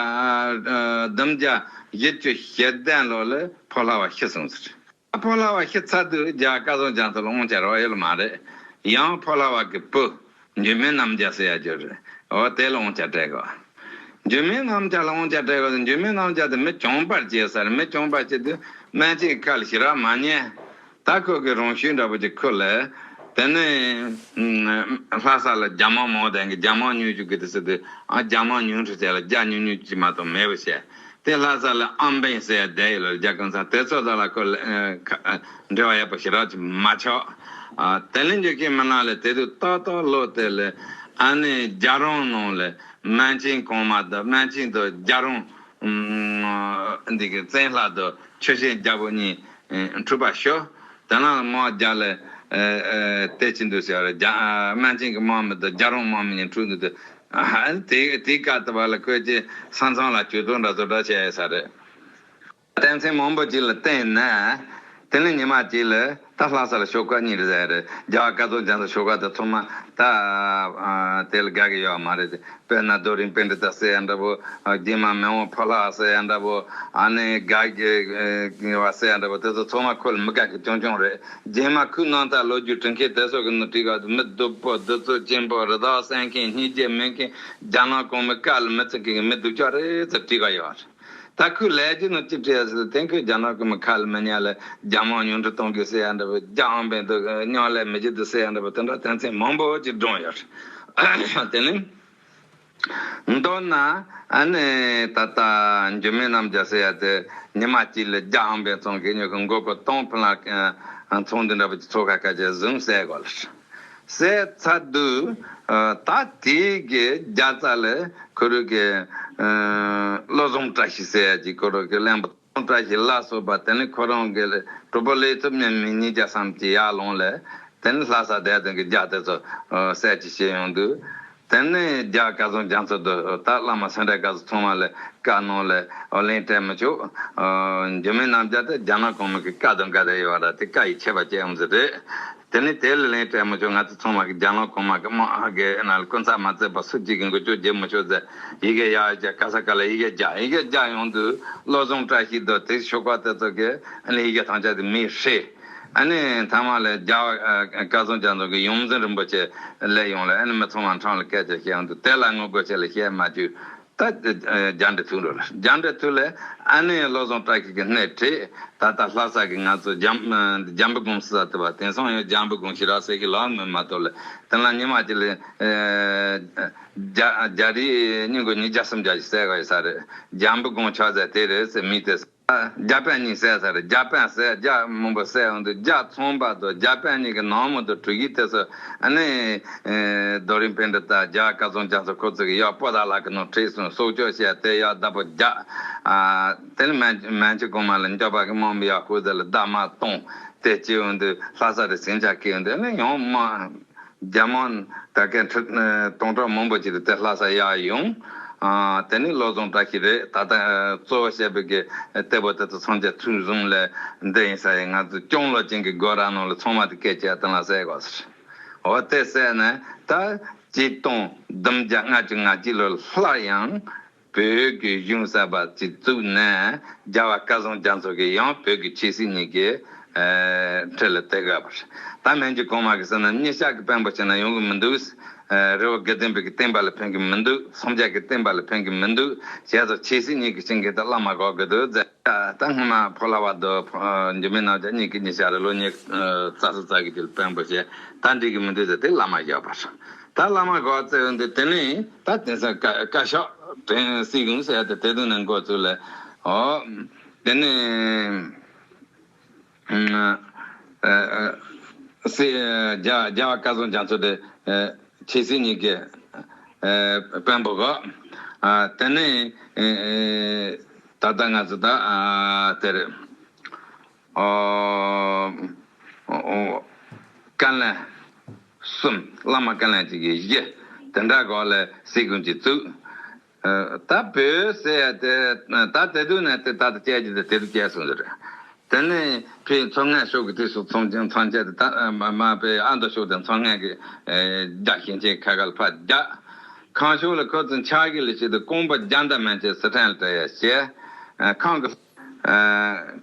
བདུན་བརྒྱ་བཞི་བཅུ་ཞེ་བདུན་ལོ་ལ་ཕོ་ལྷ་བ་ཤི་སོང་ཟེར། ཕོ་ལྷ་བ་ཤི་ཚར་དུས་རྒྱ་བ་སྐལ་བཟང་རྒྱ་མཚོ་ལ་དབང་ཆ་རག་ཡོད་ལ་མ་རེད། ཡང་ཕོ་ལྷ་བ་གི་བུ་འཇུ་མི་རྣམ་རྒྱལ་ཟེར་ཡ་ཅིག་ཡོད་རེད། འོ་དེ་ལ་དབང་ཆ་སྤྲད་དགོས། འཇུ་མི་རྣམ་རྒྱལ་ལ་དབང་ཆ་སྤྲད་དགོས་དུས་འཇུ་མི་རྣམ་རྒྱལ་དེ་མི་གྱོང་པར་བྱས་ས་རེད། མི་གྱོང་པར་བྱེད་དུས་སྨན་ཆེན་ཁ་ལ་ཞེ་དྲག་མ་ཉན། ད་ཁོ་གི་རང་ཤུགས་འདྲ་པོ་ཅིག་ཁུར་ལ། དེ་ནས་ལྷ་ས་ལ་རྒྱ་དམག་མང་བ་དང་གི་རྒྱ་དམག་ཉུང་ཤོས་གི་དེ་ཟེར་དུས་ཨ་རྒྱ་དམག་ཉུང་ཤོས་བྱས་ལ་རྒྱ་ཉུང་ཉུང་ཅིག་མ་གཏོགས་མེད་པ་བྱས། དེ་ལྷ་ས་ལ་ཨམ་བན་ཟེར་ཡ་བསྡད་ཡོད་ལ་རྒྱ་གང་ས་དེ་ཚོ་དག་ལ་ཁོ་ལ་ཨ་ཁ་ཨ་འབྲེལ་བ་ཡག་པོ་ཞེ་དྲག་ཅིག་མ་ཆགས། ཨ་དེ་ལས་འཇོག་མཁན་མི་ནང་ལ་དེ་དུས་ཏག་ཏག་ལོ་དེ་ལ་ཨ་ནི་རྒྱ་རོང་ནང་ལ་སྨན་ཆེན་གོང་མ་དང་སྨན་ཆེན་དང་རྒྱ་རོང་ཨ་འདི་གི་བཙན་ལྷ་དང་ཆོས་སེང་རྒྱལ་པོ་གཉིས་ཨ་འཁྲུག་པ་ཤོར། དེ་ནང་ལ་དམག་རྒྱག་ལ་ཨ་ཨ་དེ་ཅི་འདུག་ཟེར་བ་རེད། རྒྱ་ཨ་སྨན་ཆེན་གི་དམག་མི་དང་རྒྱ་རོང་དམག་མི་གཉིས་འཁྲུག་འདུག་དུས། ཨ་དེ་དེའི་སྐབས་དུ་བ་ལ་ཁོས་ཀྱི་ས་མཚམས་ལ་གྱོད་དོན་འདྲ་ཚོ་འདྲ་བྱས་ཡོད་ས་རེད། དོན་ཚན་མང་པོ་ཅིག་ལ་བརྟེན་ནས་ དེ་ནས་ཉི་མ་གཅིག་ལ་ད་ལྷ་ས་ལ་ཤོག་ཁག་གཉིས་རེད་ཟེར་རེད། རྒྱ་གར་སྐལ་བཟང་རྒྱ་མཚོ་ཤོག་ཁག་དེ་ཚང་མ་ད་ཨ་དེ་ལ་དགའ་གི་ཡོད་མ་རེད། དཔེར་ན་རྡོ་རིང་པཎྜི་ཏ་ཟེར་ཡ་འདྲ་པོ། ཨ་རྗེས་མ་མི་དབང་ཕོ་ལྷ་ཟེར་ཡ་འདྲ་པོ། ཨ་ནི་དགའ་གི་ཨ་བ་ཟེར་ཡ་འདྲ་པོ། དེ་ཚོ་ཚང་མ་ཁོ་ལ་མི་དགའ་གི་རྐྱང་རྐྱང་རེད། རྗེས་མ་ཁོའི་རྣམ་ཐར་ལོ་རྒྱུས་འབྲི་མཁན་དེ་ཚོ་གི་ནང་བྲིས་ག་མི་སྡུག་པོ་བདུད་རྩི་ཅན་པོ་རི་དྭགས་བསད་མཁན་སྙིང་རྗེ་མེད་མཁན་རྒྱ་ནག་གོང་མའི་བཀའ་ལ་མི་བརྩི་མཁན་གི་མི་སྡུག་ཅག་རེད་ཟེར་བྲིས་ག་ཡོད་རེད། ད་ཁོས་ལས་རྒྱུ་ནི་ཅི་བྲིས་ཟེར་དེ་ཁོས་རྒྱ་ནག་གི་མི་ཁ་ལ་མི་ཉན་ལ་རྒྱ་དམག་ཉུང་འཕྲི་གཏོང་དགོས་ཟེར་ཡ་འདྲ་པོ། རྒྱ་ཨང་པན་དུ་མཉམ་ལས་མི་བྱེད་དུ་ཟེར་ཡ་འདྲ་པོ། དེ་འདྲ་དོན་ཚན་མང་པོ་ཅིག་བསྒྲོངས་ཡོད་རེད། དེ་ནི་མདོར་ན་ཨ་ནི་ད་ལྟ་འགྱུར་མེད་རྣམ་རྒྱལ་ཟེར་ཡ་དེ་ཉི་མ་གཅིག་ལ་རྒྱ་ཨང་པན་ཚང་གི་ཉོ་གི་མགོ་སྐོར་སྟོང་ཕུ་ལ་ཚོང་འདི་འདྲ་པོ་ཅིག་ཚོ་ཁ་ཁ་ཅིག་བཟུང་བསད་དགོས་ལ། བསད་ཚར་དུས། ཨ་ད་དེའི་གི་རྒྱལ་རྩ་ལ་ཁོ་རང་གི་ཨ་བློ་བཟང་བཀྲ་ཤིས་ཟེར་ཡ་ཅིག་ཁོ་རང་གི་བློན་པོ་བློ་བཟང་བཀྲ་ཤིས་ལ་སོགས་པ། དེ་ནི་ཁོ་རང་གི་གྲོགས་པོ་ལས་ཐུབ་མཉམ་མི་ཉིས་བརྒྱ་ཙམ་ཅིག་ཡར་ལངས་ལ། དེ་ནི་ལྷ་ས་བསྡད་དོན་གི་རྒྱ་དེ་ཚོ་ཨ་བསད་ཅིག་བྱས་ཡོང་དུས། དེ་ནས་རྒྱ་སྐལ་བཟང་རྒྱ་མཚོ་དང་ད་བླ་མ་སེ་འབྲས་དགའ་བསུ་ཚང་མ་ལ་བཀའ་གནང་ལ། ཨོ་ལན་སྤྲད་མི་ཆོག་ཨ་འགྱུར་མེད་རྣམ་རྒྱལ་དེ་རྒྱ་ནག་གོང་མ་གི་བཀའ་དང་འགལ་ཡོད་ར། དེ་བཀའ་ཡིས་ཆད་པ་བཅད་ཡོང་ཟེར་རེད། དེ་ནས་དེ་ལ་ལན་སྤྲད་མི་ཆོག་ང་ཚོ་ཚང་མ་གི་རྒྱ་ནག་གོང་མ་གི་དམག་གི་ནང་ལ་སྐུ་ཚབ་མ་བཙལ་བ་སུ་གཅིག་གི་འགུལ་སྐྱོད་བྱེད་མི་ཆོག་ཟེར་ཡི་གེ་ཡར་རྒྱག་ག་ས་ག་ལ་ཡི་གེ་རྒྱག་ཡི་གེ་རྒྱག་ཡོང་དུས་བློ་བཟང་བཀྲ་ཤིས་དང་དེ་ཤོག་ཁག་དེ་ཚོ་གི་ཨ་ནི་ཡི་གེ་ཐམས་ཅད་དེ་མེར་བསྲེགས། ཨ་ནི་མཐའ་མ་ལ་རྒྱལ་བ་ཨ་སྐལ་བཟང་རྒྱ་མཚོ་གི་ཡོངས་འཛིན་རིན་པོ་ཆེ་སླེབས་ཡོང་ལ། ཨ་ནི་མི་ཚང་མ་འཕྲང་ལ་སྐད་ཆ་བཤད་ཡོང་དུས་དེ་ལ་ངོ་རྒོལ་བྱེད་ལ་བཤད་མ་བཅུག་ད་རྒྱ་འདྲེ་ཐུག་འགྲོ་ལ། རྒྱ་འདྲེ་ཐུག་ལ་ཨ་ནི་བློ་བཟང་བཀྲ་ཤིས་ཀྱི་སྣེ་ཁྲིད། ད་ལྟ་ལྷ་ས་གི་ང་ཚོ་འཇམ་འཇམ་པོ་དགོན་ཟེར་ས་དེ་བ། དེང་སང་ཡང་འཇམ་པོ་དགོན་ཞེ་དྲག་ཟེར་གི་ལབ་མི་མ་གཏོགས་ལ། དེ་ལ་ཉི་མ་གཅིག་ལ་ཨ་རྒྱ་རྒྱ་རིགས་སྙིང་གོ་ཉིས་བརྒྱ་སུམ་བརྒྱ་ཞིག་བསད་ག་ཡོད་ས་རེད། འཇམ་པོ་དགོན་ཆགས་ས་དེ་རེད་ཟེར་མི་དེ། རྒྱ་དཔོན་གཉིས་བསད་ས་རེད། རྒྱ་དཔོན་བསད། རྒྱ་མང་པོ་བསད་ཡོང་དུས་རྒྱ་ཚོང་པ་དང་རྒྱ་དཔོན་གཉིས་ཀྱི་ནང་མི་དང་དྲུག་གིས་དེ་ཚོ་ཨ་ནི་ཨེ་རྡོ་རིང་པཎྜི་ཏ་རྒྱ་སྐལ་བཟང་རྒྱ་མཚོ་ཁོ་ཚོ་གི་ཡར་པོ་ཏ་ལ་གི་ནང་ཁྲིད་སོང་། སྲོག་སྐྱོབ་བྱས་ཏེ་ཡར་བདག་པོ་རྒྱག་ཨ་དེ་ནི་མན་མན་ཇུ་གོང་མ་ལ་འཇོག་པ་གི་དམག་མི་ཡར་ཁུར་ཟེར་ལ་བདག་དམག་གཏོང་དེ་བྱེད་ཡོང་དུས་ལྷ་ས་རེ་ཟིང་ཆ་སྐྱེས་ཡོང་དུས་ཨ་ནི་ཡང་དམག་རྒྱ་དམག་ད་གའི་ཁྲི་སྟོང་ཕྲག་མང་པོ་ཅིག་དེ་ལྷ་ས་ཡར་ཡོང་། ཨ་དེ་ནི་བློ་བཟང་བཀྲ་ཤིས་རེད། ད་ལྟ་གཙོ་བོ་བཤད་པའི་གི་ལྟེ་བ་དེ་ཚོ་ཚང་ཆ་ཚུར་བཟུང་ལ་འདི་ཡིན་ས་ཡིན། ང་ཚོ་སྐྱོང་ལོ་ཅན་གི་སྒོ་ར་ནང་ལ་ཚང་མ་དེ་སྐད་ཆ་དེ་ལ་བསད་དགོས་ཟེར། འོ་དེ་བསད་ནས་ད་ཆིག་སྟོང་བདུན་བརྒྱ་ལྔ་བཅུ་ང་གཅིག་ལོ་སླར་ཡང་བོད་ཀྱི་གཞུང་གསར་པ་ཅིག་བཙུགས་ནས་རྒྱལ་བ་སྐལ་བཟང་རྒྱ་མཚོ་གིས་ཡང་བོད་ཀྱི་ཆོས་སྲིད་གཉིས་ཀྱི་ཨ་ཁྲི་ལ་བསྡད་དགོས་པ་རེད། ད་མན་ཇུ་གོང་མ་གིས་ཟེར་ན་ཉིན་ཞག་གི་དཔོན་པོ་བྱས་ན་ཡོང་གི་མི་འདུག་ཨ་རི་བོ་དགེ་ལྡན་པའི་གི་བསྟན་པ་ལ་ཕན་གི་མི་འདུག་སངས་རྒྱས་ཀྱི་བསྟན་པ་ལ་ཕན་གི་མི་འདུག་བྱས་ཙང་ཆོས་སྲིད་གཉིས་ཀྱི་སྤྱི་འགན་ད་བླ་མ་འགོག་གི་འདུག་ཟེར། ད་སྔོན་མ་ཕོ་ལྷ་བ་དང་ཨ་འགྱུར་མེད་རྣམ་རྒྱལ་གཉིས་ཀྱི་ཉིན་ཞག་རེ་ལོ་ཉི་ཤུ་རྩ་གསུམ་རྩ་གི་དུས་ལ་དཔོན་པོ་བྱས། ད་འགྲིག་གི་མི་འདུག་ཟེར་ཏེ་བླ་མ་བཞག་པ་རེད། ད་བླ་མ་འགོག་བཙལ་ཡོང་དུས་དེ་ནས་ད་དེང་སང་བཀའ་བཀའ་ཤག་དྲན་སྲིད་གཞུང་ཟེར་ཡ་དེ་དེ་དུས་ནས་འགོ་བཙུགས་ལ། ཨོ། དེ་ནས་ཨ་ཨ་སྲིད་རྒྱ་རྒྱལ་བ་སྐལ་བཟང་རྒྱ་མཚོ་དེ་ཨ་ཆོས་སྲིད་གཉིས་ཀྱི་ཨ་དཔོན་པོ་གོ། ཨ་དེ་ནས་ཨ་ཨ་ད་ལྟ་ང་ཚོ་ད་ཨ་དེར་ཨོ་ཨོ་བཀའ་བློན་གསུམ། བླ་མ་བཀའ་བློན་གཅིག་གིས་བཞི། དེ་འདྲ་གོ་ལ་སྲིད་གཞུང་གཅིག་བཙུགས། ཨ་ད་བོད་ཟེར་ཡ་དེ་ད་དེ་དུས་ནས་དེ་ད་ལྟ་བཅད་རྒྱུ་དེ་དེ་དུས་བཅད་སོང་ཟེར། དེ་ནས་ཕའི་མཚོ་སྔོན་ཕྱོགས་ཀྱི་དུས་སུ་ཚོང་ཅན་ཚོང་ཅན་དེ་ད་མ་མ་པའི་ཨ་མདོ་ཕྱོགས་དེ་མཚོ་སྔོན་གྱི་རྒྱ་ཞིང་ཆེན་ཁ་ཁ་ལ་ཕར་རྒྱག་ཁམས་ཕྱོགས་ལ་ཁོ་ཚོ་ཆགས་ཀྱི་ལ་བྱེད་དུ་ཀོང་པོ་རྒྱ་མདའ་མན་ཆད་སི་ཁྲོན་ལ་སྤྲད་ཡ་བྱས། ཁམས་ཀྱི་ཨ་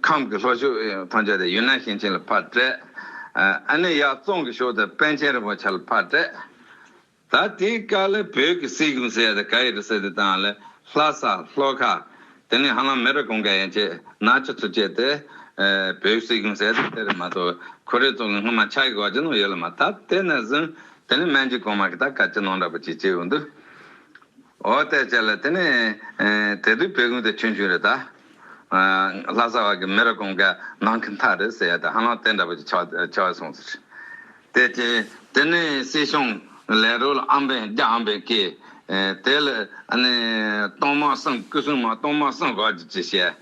ཁམས་ཀྱི་ལྷོ་ཕྱོགས་ཐམས་ཅད་དེ་ཡུན་ནན་ཞིང་ཆེན་ལ་ཕར་སྤྲད། ཨ་ནི་ཡར་བཙོང་གི་ཕྱོགས་དེ་པཎ་ཆེན་རིན་པོ་ཆེ་ལ་ཕར་སྤྲད། ད་དེའི་སྐབས་ལ་བོད་ཀྱི་སྲིད་གཞུང་ཟེར་ཡ་དེ་ག་ཡི་རེད་ཟེར་དུས་ད་ལ་ལྷ་ས་ལྷོ་ཁ་དེ་ནས་ཧ་ལམ་མི་རབས་གོང་ཁ་ཡན་ཆད་ནག་ཆུ་ཚུར་བཅད་དེ་ཨ་བོད་སྲིད་གཞུང་ཟེར་དེ་དེ་རེད་མ་གཏོགས་ཁོ་རེ་ཚོ་གི་སྔོན་མ་ཆགས་ཀྱི་བ་ཅི་ནོ་ཡོད་ལ་མ། ད་དེ་ནས་བཟུང་དེ་ནས་མན་ཇུ་གོང་མ་གི་ད་ག་ཅི་ནང་འདྲ་པོ་ཅིག་བྱས་ཡོང་དུས། འོ་དེ་བྱས་ལ་དེ་ནས་ཨེ་དེ་དུས་བོད་ཁུངས་དེ་ཆུང་ཆུང་རེད་ད། ཨ་ལྷ་ས་བ་གི་མི་རབས་གོང་ཁ་ནང་ཁུལ་མཐའ་རེད་ཟེར་ཡ་དེ་ཧ་ལམ་དེ་འདྲ་པོ་ཅིག་ཆགས་ཆགས་སོང་ཟེར། དེ་བྱས་དེ་ནས་སྲིད་སྐྱོང་ལས་རོགས་ལ་ཨམ་བན་རྒྱ་ཨམ་བན་སྐྱེས། ཨེ་དེ་ལ་ཨ་ནི་སྟག་དམག་གསུམ་སྐུ་སྲུང་དམག་སྟག་དམག་གསུམ་བགོ་བྱེད་ཅིག་བྱས།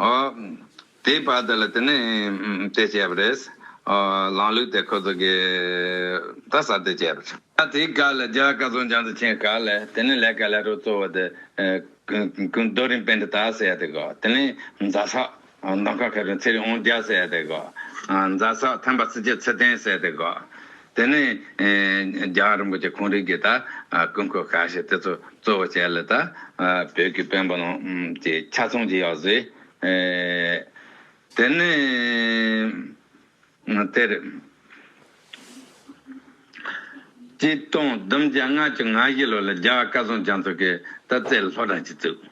འོ། དེའི་བར་དུ་ལ་དེ་ནས་དེ་བྱས་པ་རེད། ཨ་ལམ་ལུགས་དེ་ཁོ་ཚོ་གིས་ད་གསར་གཏོད་བྱས་པ་རེད། ད་དེའི་སྐབས་ལ་རྒྱ་སྐལ་བཟང་རྒྱ་མཚོ་ཆེན་སྐབས་ལ་དེ་ནས་ལས་ཀ་ལས་རོགས་གཙོ་བོ་དེ་ཨ་ཀུན་ཀུན་རྡོ་རིང་པཎྜི་ཏ་ཟེར་ཡ་དེ་གོ། དེ་ནས་རྫ་ས་མདོ་ཁམས་ཁ་རུ་ཚེ་རིང་དབང་རྒྱལ་ཟེར་ཡ་དེ་གོ། ཨ་རྫ་ས་ཐེམ་པ་རྩིས་རྒྱག་ཚུལ་ལྡན་ཟེར་དེ་གོ། དེ་ནས་ཨེ་རྒྱལ་བ་རིན་པོ་ཆེ་ཁོང་རང་གིས་ད་ཨ་སྐུ་འཁོར་ཁ་ཤས་དེ་ཚོ་གཙོ་བོ་བྱས་ལ་ད་ཨ་བོད་ཀྱི་དཔོན་པོ་རྣམས་ཀྱི་ཆ་ཚང་ཅིག་ཡོད་ཟེར། ཨེ་དེ་ནས་དེར་གཅིག་སྟོང་བདུན་བརྒྱ་ལྔ་བཅུ་ང་བཞི་ལོ་ལ་རྒྱལ་བ་སྐལ་བཟང་རྒྱ་མཚོ་གིས་ད་རྩེ་ལ་ལྷོ་བྲག་ཅིག་བཙུགས།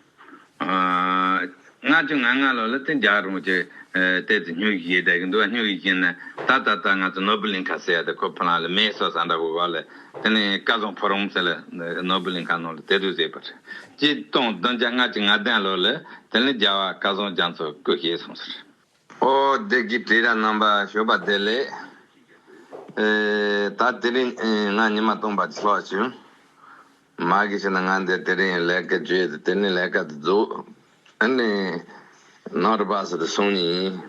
ཨ་ལྔ་བཅུ་ང་ལྔ་ལོ་ལ་དེ་རྒྱལ་བ་རིན་པོ་ཆེ་ཨེ་དེ་དུ་སྨྱུ་གུ་ཡིས་བསྡད་ཀྱི་འདུག་སྨྱུ་གུ་ཡིས་ན་ད་ད་ལྟ་ང་ཚོ་ནོར་བུ་གླིང་ཁ་ཟེར་ཡ་དེ་ཁོ་ཕ་ལང་ལ་མེ་སོ་ས་འདྲ་བོ་གོ་ལ། དེ་ནས་སྐལ་བཟང་ཕོ་བྲང་ཟེར་ལ་ནོར་བུ་གླིང་ཁ་ནང་ལ་དེ་དུ་བཟོས་པ་རེད། གཅིག་སྟོང་བདུན་བརྒྱ་ལྔ་བཅུ་ང་བདུན་ལོ་ལ་དེ་ནས་རྒྱལ་བ་སྐལ་བཟང་རྒྱ་མཚོ་སྐུ་གཤེགས་སོང་ཟེར། ཨོ་བདེ་སྐྱིད་བྲིས་ར་རྣམ་པ་ཞོགས་པ་བདེ་ལེགས། ཨེ་ད་དེ་རིང་ཨེ་ང་ཉི་མ་སྟོང་པ་ཅིག་ལྷག་བྱུང་། མ་གི་ཕྱིར་ན་ང་འདིར་དེ་རིང་ལས་ཀ་བརྗོད་དེ་དེ་ནས་ལས་ཀ་དེ་རྫོགས། ཨ་ནི་ནོར་བ་སི་དེ་སོང་ནི་ཡིན།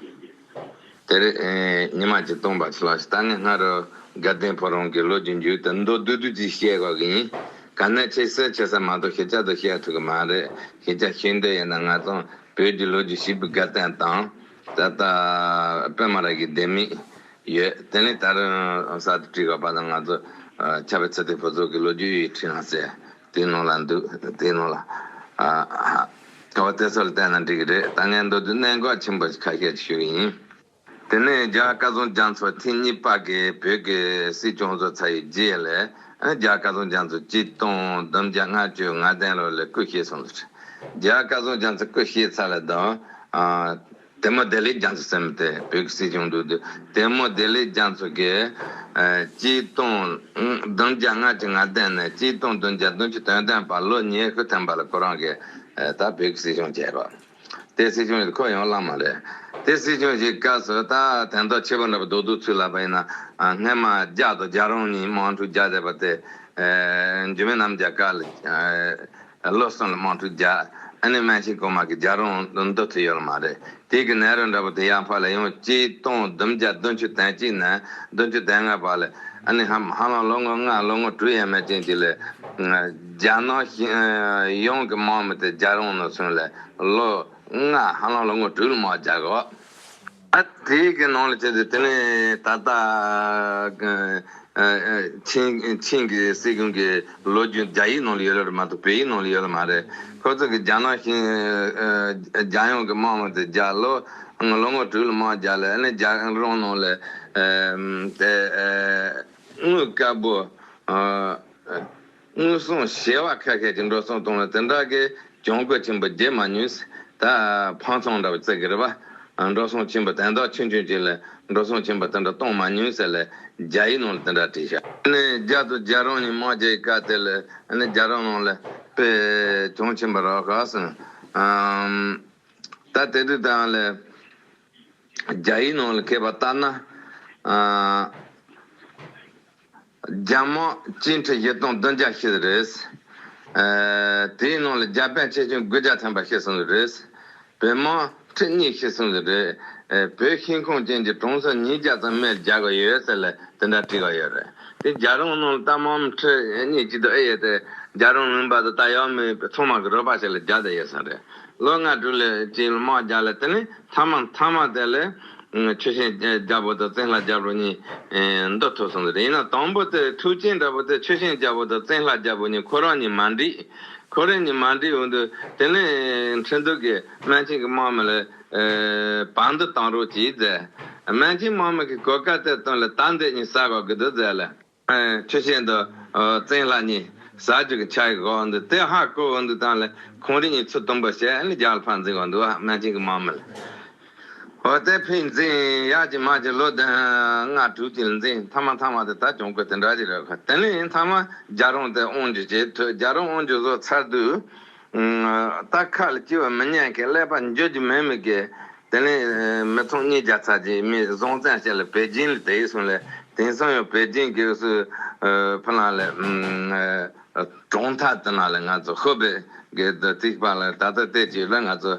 དེ་རིང་ཨེ་ཉི་མ་གཅིག་སྟོང་པ་ཅིག་ལྷག་ཞིག་ད་ངས་སྔ་རོ་དགའ་ལྡན་ཕོ་བྲང་གི་ལོ་རྒྱུས་མཇུག་ཏུ་མདོར་བསྡུས་བསྡུས་ཅིག་བཤད་དགོས་ཀྱི་ཡིན། ག་ནས་ཆེ་ས་ཆེ་ས་མ་གཏོགས་ཤེས་བྱ་དུ་བཤད་ཐུབ་ཀྱི་མ་རེད། ཤེས་བྱ་ཤེས་འདོད་ཡོད་ན་ང་ཚོ་བོད་ཀྱི་ལོ་རྒྱུས་ཞིབ་པའི་དགའ་སྟོན་དང་། ད་ལྟ་པད་མ་ར་གི་ལྡེ་མིག་ཡོད། དེ་ནས་ད་རུང་གསར་དུ་བྲིས་པ་པ་དང་ང་ཚོ་ཨ་ཆབ་བྲ་ཚེ་བརྟན་ཕུན་ཚོགས་ཀྱི་ལོ་རྒྱུས་ཡི་ཁྲི་ན་ཟེར་དེའི་ནང་ལ་འདུག་དེའི་ནང་ལ་ཨ་ཨ་ཨ་དེ་ཚོ་ལ་བལྟས་ན་འགྲིག་གི་རེད། ད་ངས་མདོར་བསྡུས་གནད་འགག་ཆེན་པོ་ཁ་ཤས་ཤིག་ཞུ་གི་ཡིན། དེ་ནས་རྒྱལ་བ་སྐལ་བཟང་རྒྱ་མཚོ་ཐེངས་གཉིས་པ་གི་བོད་ཀྱི་སྲིད་སྐྱོང་བཟོ་ཚར་བའི་རྗེས་ལ་རྒྱལ་བ་སྐལ་བཟང་རྒྱ་མཚོ་གཅིག་སྟོང་བདུན་བརྒྱ་ལྔ་བཅུ་ང་བདུན་ལོ་ལ་སྐུ་གཤེགས་སོང་ཟེར། རྒྱལ་བ་སྐལ་བཟང་རྒྱ་མཚོ་སྐུ་གཤེགས་ཚར་ལ་དང་། ཨ་དེ་མོ་བདེ་ལེགས་རྒྱ་མཚོ་ཟེར་མི་དེ་བོད་ཀྱི་སྲིད་སྐྱོང་འདུག་འདུག་དེ་མོ་བདེ་ལེགས་རྒྱ་མཚོ་གིས་ཨ་གཅིག་སྟོང་བདུན་བརྒྱ་ལྔ་བཅུ་ང་བདུན་ནས་གཅིག་སྟོང་བདུན་བརྒྱ་བདུན་ཅུ་དོན་བདུན་བར་ལོ་ཉི་ཤུ་ཐམ་པ་ལ་ཁོ་རང་གིས་ཨ་ད་བོད་ཀྱི་སྲིད་སྐྱོང་བྱས་པ། དེ་སྲིད་སྐྱོང་ཞིག་ཁོ་ཡང་བླ་མ་རེད། དེ་སྲིད་སྐྱོང་ཞིག་སྐབས་སུ་ད་དོན་དག་ཆེ་བ་འདྲ་པོ་རྡོག་རྡོག་ཚུལ་ལབ་པ་ཡིན་ན། ཨ་སྔས་མ་རྒྱ་དང་རྒྱ་རོང་གཉིས་དམག་འཁྲུག་རྒྱག་བསྡད་པ་དེ། ཨ་འཇིགས་མེད་རྣམ་རྒྱལ་སྐབས་ལ་ཨ་ལོ་གསུམ་ལ་དམག་འཁྲུག་རྒྱག་ཨ་ནི་སྨན་ཆེན་གོང་མ་གི་རྒྱ་རོང་འདུ་ཐུབ་ཡོད་ལ་མ་རེད། དེ་གི་ནད་རོ་འདྲ་པོ་དེ་ཡར་ཕར་ལ་ཡང་གཅིག་སྟོང་བདུན་བརྒྱ་བདུན་ཅུ་དོན་གཅིག་ནས་བདུན་ཅུ་དོན་ལྔ་བར་ལ་ཨ་ནི་ཧ་ཧ་ལམ་ལོ་ངོ་ལྔ་ལོ་ངོ་དྲུག་ཡས་མས་ཅན་གྱི་ལ་རྒྱ་ནག་གཞུང་གི་དམག་མི་དེ་རྒྱ་རོང་ནང་སོང་ལ་ལོ། ལྔ་ཧ་ལམ་ལོ་ངོ་དྲུག་ལ་དམག་རྒྱག་གོ། ཨ་དེའི་གི་ནང་ལ་བྱས་ཏེ་དེ་ནས་ད་ལྟ་ཨ་ཨ་ཆིང་ཆིང་གི་སྲིད་གཞུང་གི་ལོ་རྒྱུས་རྒྱ་ཡིག་ནང་ལ་ཡོད་ལ་རེད་མ་གཏོགས་བོད་ཡིག་ནང་ལ་ཡོད་ལ་མ་རེད། ཁོ་ཚོ་གི་རྒྱ་ནག་གཞུང་ཨ་རྒྱལ་ཡོངས་གི་དམག་མི་དེ་རྒྱ་ལོ་ལོ་ངོ་དྲུག་ལ་དམག་རྒྱག་ལ་ཨ་ནི་རྒྱ་རོང་ནང་ལ་ཨ་དེ་ཨ་དངུལ་དཀར་པོ་ཨ། དངུལ་སྲུང་བྱེ་བ་ཁ་ཤས་ཀྱི་འགྲོ་སོང་གཏོང་ལ་དེ་འདྲ་གི་གྱོང་གུད་ཆེན་པོ་རྒྱག་མ་མྱོང་ཟེར། ད་ཕང་ཚང་འདྲ་བ་བརྩི་གི་རེད་པ། འགྲོ་སོང་ཆེན་པོ་དོན་དག་ཆུང་ཆུང་ཅིག་ལ་འགྲོ་སོང་ཆེན་པོ་དེ་འདྲ་གཏོང་མ་མྱོང་ཟེར་ལ་རྒྱ་ཡིག་ནང་ལ་དེ་འདྲ་བྲིས་ཤག་ཨ་ནི་རྒྱ་དང་རྒྱ་རོང་གཉིས་དམག་རྒྱག་གི་སྐབས་དེ་ལ་ཨ་ནི་རྒྱ་རོང་ནང་ལ་དཔེ་གྱོང་ཆེན་པོ་རག་ཤག་ཟེར། ཨམ། ད་དེ་དུས་དང་ལ་རྒྱ་ཡིག་ནང་ལ་མཁས་པ་ལྟར་ན། ཨ། རྒྱ་དམག་སྐྱེས་ཁྲི་བཞི་སྟོང་བདུན་བརྒྱ་ཤི་རེད། ཨ། དེའི་ནང་ལ་རྒྱ་དཔོན་ཆེ་ཆུང་དགུ་བརྒྱ་ཐམ་པ་ཤི་སོང་རེད། བོད་དམག་ཁྲི་གཉིས་ཤི་སོང་རེད། ཨ། བོད་ཤིང་ཁང་ཅན་གྱི་གྲོང་གསེབ་ཉིས་བརྒྱ་ཙམ་མེར་རྒྱག་གི་ཡོད་ཟེར་ལ་དེ་འདྲ་བྲིས་གི་ཡོད་རེད། དེ་རྒྱ་རོང་ནང་ལ་ད་དམག་མི་ཁྲི་གཉིས་ཅིག་ཏུ་ཨེ་ཡོད་དེ་རྒྱ་རོང་ལུང་པ་དུ་ད་ཡོད་མི་ཚང་མ་གི་རོགས་པ་ཞིག་ལ་རྒྱག་བསྡད་ཡོད་ས་རེད། ལོ་ལྔ་དྲུག་ལ་ཅིག་ལ་དམག་རྒྱག་ལ་དེ་ནས་མཐའ་མ་མཐའ་མ་དེ་ལ་ཆུ་ཤིང་རྒྱལ་པོ་དང་བཙན་ལྷ་རྒྱལ་པོ་གཉིས་འདུ་ཐུབ་སོང་ཟེར། ཡིན་ན་དང་པོ་དེ་འཁྲུག་ཆེན་འདྲ་པོ་དེ་ཆུ་ཤིང་རྒྱལ་པོ་དང་བཙན་ལྷ་རྒྱལ་པོ་གཉིས་ཁོ་རང་གཉིས་མ་འགྲིག་ཁོ་རང་གཉིས་མ་འགྲིག་འོང་དུས་དེ་ནས་ཁྲིན་ཏུའུ་གིས་སྨན་ཆེན་གྱི་དམག་མི་ལ་བར་འདུམ་བཏང་རོགས་གྱིས་ཟེར། སྨན་ཆེན་དམག་མི་གིས་གོ་སྐབས་དེ་བཏོན་ལ་ད་འདི་གཉིས་ཟ་དགོས་ཀྱི་འདུག་ཟེར་ལ། ཆུ་ཤིང་དང་བཙན་ལྷ་གཉིས་ཟ་རྒྱུ་གི་ཆ་ཡི་འོག་འདུག་དེ་ཧ་གོ་འོང་དུས་དང་ལ་ཁོང་རིགས་གཉིས་ཚུར་དུམ་བུ་བྱས་ནས་རྒྱ་ལ་ཕར་འཛིང་བ་འདུག་སྨན་ཆེན་གྱི་དམག་མི་ལ། འོ་དེ་ཕར་འཛིང་ཡག་གི་མ་གི་ལོ་བདུན་ལྔ་དྲུག་ཅིག་ལ་འཛིང་མཐའ་མ་མཐའ་མ་དེ་ད་གྱོང་གུད་དེ་འདྲ་ཅིག་རེད་ཁ། དེ་ནས་མཐའ་མ་རྒྱ་རོང་དེ་དབང་སྒྱུར་བྱས་ཐུབ། རྒྱ་རོང་དབང་སྒྱུར་བཟོ་ཚར་དུས། ད་ཁ་ལ་སྐྱེ་བ་མི་ཉན་མཁན་ཀླད་པ་འགྱུར་རྒྱུ་མེད་མི་གི། དེ་ནས་མི་ཚང་གཉིས་རྒྱ་ཚ་གྱི་མི་བཟང་བཙན་བྱས་ལ་བེ་ཅིང་ལ་དེ་ཡིས་སོང་ལ་དེང་སང་ཡང་བེ་ཅིང་གི་སུ་ཕ་ལང་ལ་གྲོང་མཐའ་དེ་ན་ལ་ང་ཚོ་ཧོ་པེ་གི་ཏིག་པ་ལ་ད་ལྟ་བལྟས་ཀྱི་ལ་ང་ཚོ་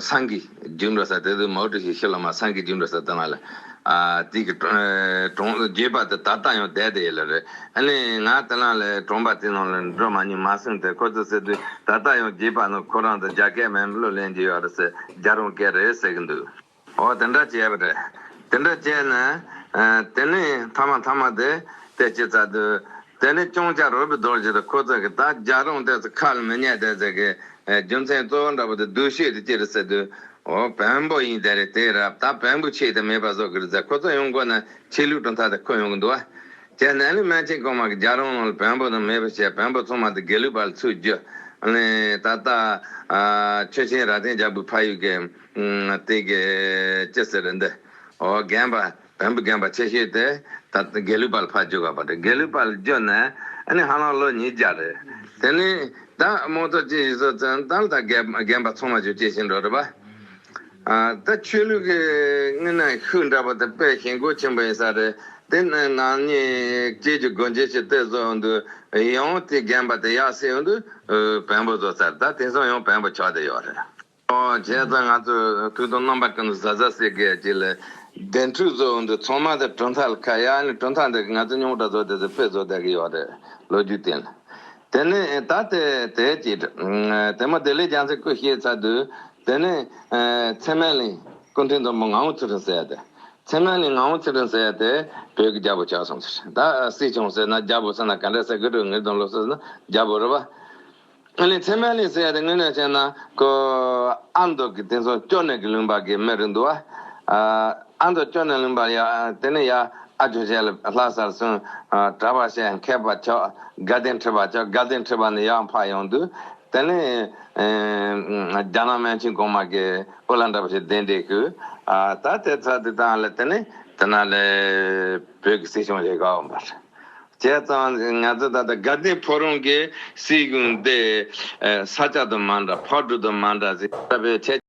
སང་གི་རྒྱུ་འགྲོ་ས་དེ་དུས་མའོ་ཀྲུའུ་ཞི་ཤི་ལ་མ་སང་གི་རྒྱུ་འགྲོ་ས་དེ་ན་ལ། ཨ་དེ་གི་གྲོང་རྒྱུད་པ་དེ་ད་ལྟ་ཡང་བསྡད་དེ་ཡོད་ལ་རེད། ཨ་ནི་ང་དེ་ན་ལས་གྲོང་པ་དེ་ནང་ལ་འགྲོ་མ་མྱོང་མ་སོང་སྟེ་ཁོ་ཚོ་ཟེར་དུས་ད་ལྟ་ཡང་རྒྱུད་པ་ནང་ཁོ་རང་དང་རྒྱ་སྐད་མེད་བློ་ལེན་གྱི་ཡོད་རེད་ཟེར་རྒྱ་རོང་སྐད་རེད་ཟེར་གི་འདུག་ཨོ་དེ་འདྲ་བྱས་པ་རེད། དེ་འདྲ་བྱས་ནས་ཨ་དེ་ནས་མཐའ་མ་མཐའ་མ་དེ་དེ་ཅི་ཙ་དུ་དེ་ནས་ཅུང་ཅག་རོ་བི་རྡོ་རྗེ་དང་ཁོ་ཚོ་གི་ད་རྒྱ་རོང་དེ་ཚོ་ཁ་ལ་མི་ཉན་དེ་ཚོ་གི་ཨ་རྒྱུ་མཚན་གཙོ་བོ་འདྲ་པོ་དེ་སྡུག་ཤོས་དེ་ཅི་རེད་ཟེར་དུས། ཨོ་བོན་པོ་ཡིན་དེ་རེད། དེ་རབ་ད་བོན་པོ་ཆེ་དེ་མེད་པ་བཟོ་གི་རེད་ཟེར། ཁོ་ཚོ་ཡོང་དགོས་ན་ཆོས་ལུགས་གྲུབ་མཐའ་དེ་ཁོ་ཡོང་གི་འདུག་བ། བྱས་ནས་ཨ་ནི་སྨན་ཆེན་གོང་མ་གི་རྒྱ་རོང་ནང་ལ་བོན་པོ་དང་མེད་པ་བྱས། བོན་པོ་ཚང་མ་དེ་དགེ་ལུགས་པ་ལ་ཚུར་བསྒྱུར། ཨ་ནི་ད་ལྟ་ཨ་ཆོས་ཆེན་རྭ་སྟེང་རྒྱལ་པོའི་ཕ་ཡུལ་གི་ཨ་དེ་གི་ཅི་ཟེར་རེད་འདི། ཨོ་རྒན་པ་བོན་པོ་རྒན་པ་ཆེ་ཤོས་དེ་ད་དགེ་ལུགས་པ་ལ་ཕར་བསྒྱུར་བ་པ་རེད། དགེ་ལུགས་པ་ལ་བསྒྱུར་ནས་ཨ་ནི་ཧ་ལམ་ལོ་ཉིས་བརྒྱ་རེད། དེ་ནས་ད་མང་ཚོགས་ཅི་ཞིག་བཟོ་ཚན་ད་ལ་ད་རྒན་རྒན་པ་ཚང་མ་ཅིག་སྐྱེས་ཤིང་འགྲོ་རེད་པ། ཨ་ད་ཆོས་ལུགས་ཀྱི་དངོས་གནས་ཤུགས་འདྲ་པོ་དེ་དཔེ་ཞན་ཁོག་ཆེན་པོ་ཡིན་ས་རེད། དེ་ནས་ནག་ཉེས་སྐྱེས་ཀྱི་སྒོ་འབྱེད་ཅིག་དེ་བཟོ་འོང་དུས་ཡང་དེ་རྒན་པ་དེ་ཡག་སེ་འོང་དུས་བོན་པོ་བཟོ་ཚར། ད་དེང་སང་ཡང་བོན་པོ་ཆགས་བསྡད་ཡོད་རེད། ཨོ་བྱས་ཙང་ང་ཚོས་ཐུགས་དོན་རྣམ་པ་ཀུན་ཏུ་ཟ་ཟ་ཟེར་གི་ཅིག་ལ་གདན་ཁྲི་བཟོ་འོང་དུས་ཚང་མ་དེ་གྲུབ་མཐའ་ལ་ཁ་ཡ་ནི་གྲུབ་མཐའ་འདི་ང་ཚོ་རྙོག་དྲ་བཟོ་དེ་ཚོ་དཔེ་བཟོ་བསྡད་གི་ཡོད་རེད། ལོ་རྒྱུས་སྟེང་ལ། དེ་ནས་ད་དེ་དེ་ཅིག་དེ་མ་དེ་ལས་རྒྱལ་མཚན་སྐུ་གཤེགས་ཚར་དུས་དེ་ནས་ཚེ་སྨད་གླིང་སྐུ་ཕྲེང་དང་པོ་ངག་དབང་ཚུལ་ཁྲིམས་ཟེར་ཡ་དེ། ཚེ་སྨད་གླིང་ངག་དབང་ཚུལ་ཁྲིམས་ཟེར་ཡ་དེ་བོད་ཀྱི་རྒྱལ་པོ་ཆགས་སོང་ཟེར། ད་སྲིད་སྐྱོང་ཟེར་ན་རྒྱལ་པོ་ཟེར་ན་ག་འདྲ་ཟེར་གི་འགྲོ། ངེས་དོན་ལོ་ཟེར་ན་རྒྱལ་པོ་རེད་པ། ཨ་ནི་ཚེ་སྨད་གླིང་ཟེར་ཡ་དེ་དངོས་གནས་བྱས་ན་ཁོ་ཨ་མདོ་གི་དེང་སང་ཅོ་ནེ་གི་ལུང་པ་གི་མི་རེད་འདུག་བ། ཨ་མདོ་ཅོ་ནེ་ལུང་པ་ཡ་དེ་ནས་ཡ་ཨ་ཇོ་རྗེ་ལ་ལྷ་སར་སོང་། གྲྭ་པ་བཤད་མཁས་པ་ཆགས། དགའ་ལྡན་ཁྲི་པ་ཆགས། དགའ་ལྡན་ཁྲི་པ་ནས་ཡར་འཕགས་ཡོང་དུས་དེ་ནས་རྒྱ་ནག་སྨན་ཆེན་གོང་མ་གི་ཨོ་ལ་འདྲ་པོ་ཞིག་གདན་འདྲེན་ཞུས། ད་དེ་ཚར་དུས་ད་ལ་དེ་ནས་དེ་ན་ལས་བོད་ཀྱི་སྲིད་སྐྱོང་ཞིག་ག་འོང་པ་རེད། བྱས་ཙང་ང་ཚོ་ད་ལྟ་དགའ་ལྡན་ཕོ་བྲང་གི་སྲིད་གཞུང་འདི་ས་ཆ་དང་མ་འདྲ། ཕག་གྲུ་དང་མ་འདྲ་ཟེར་བའི་ཁྱད་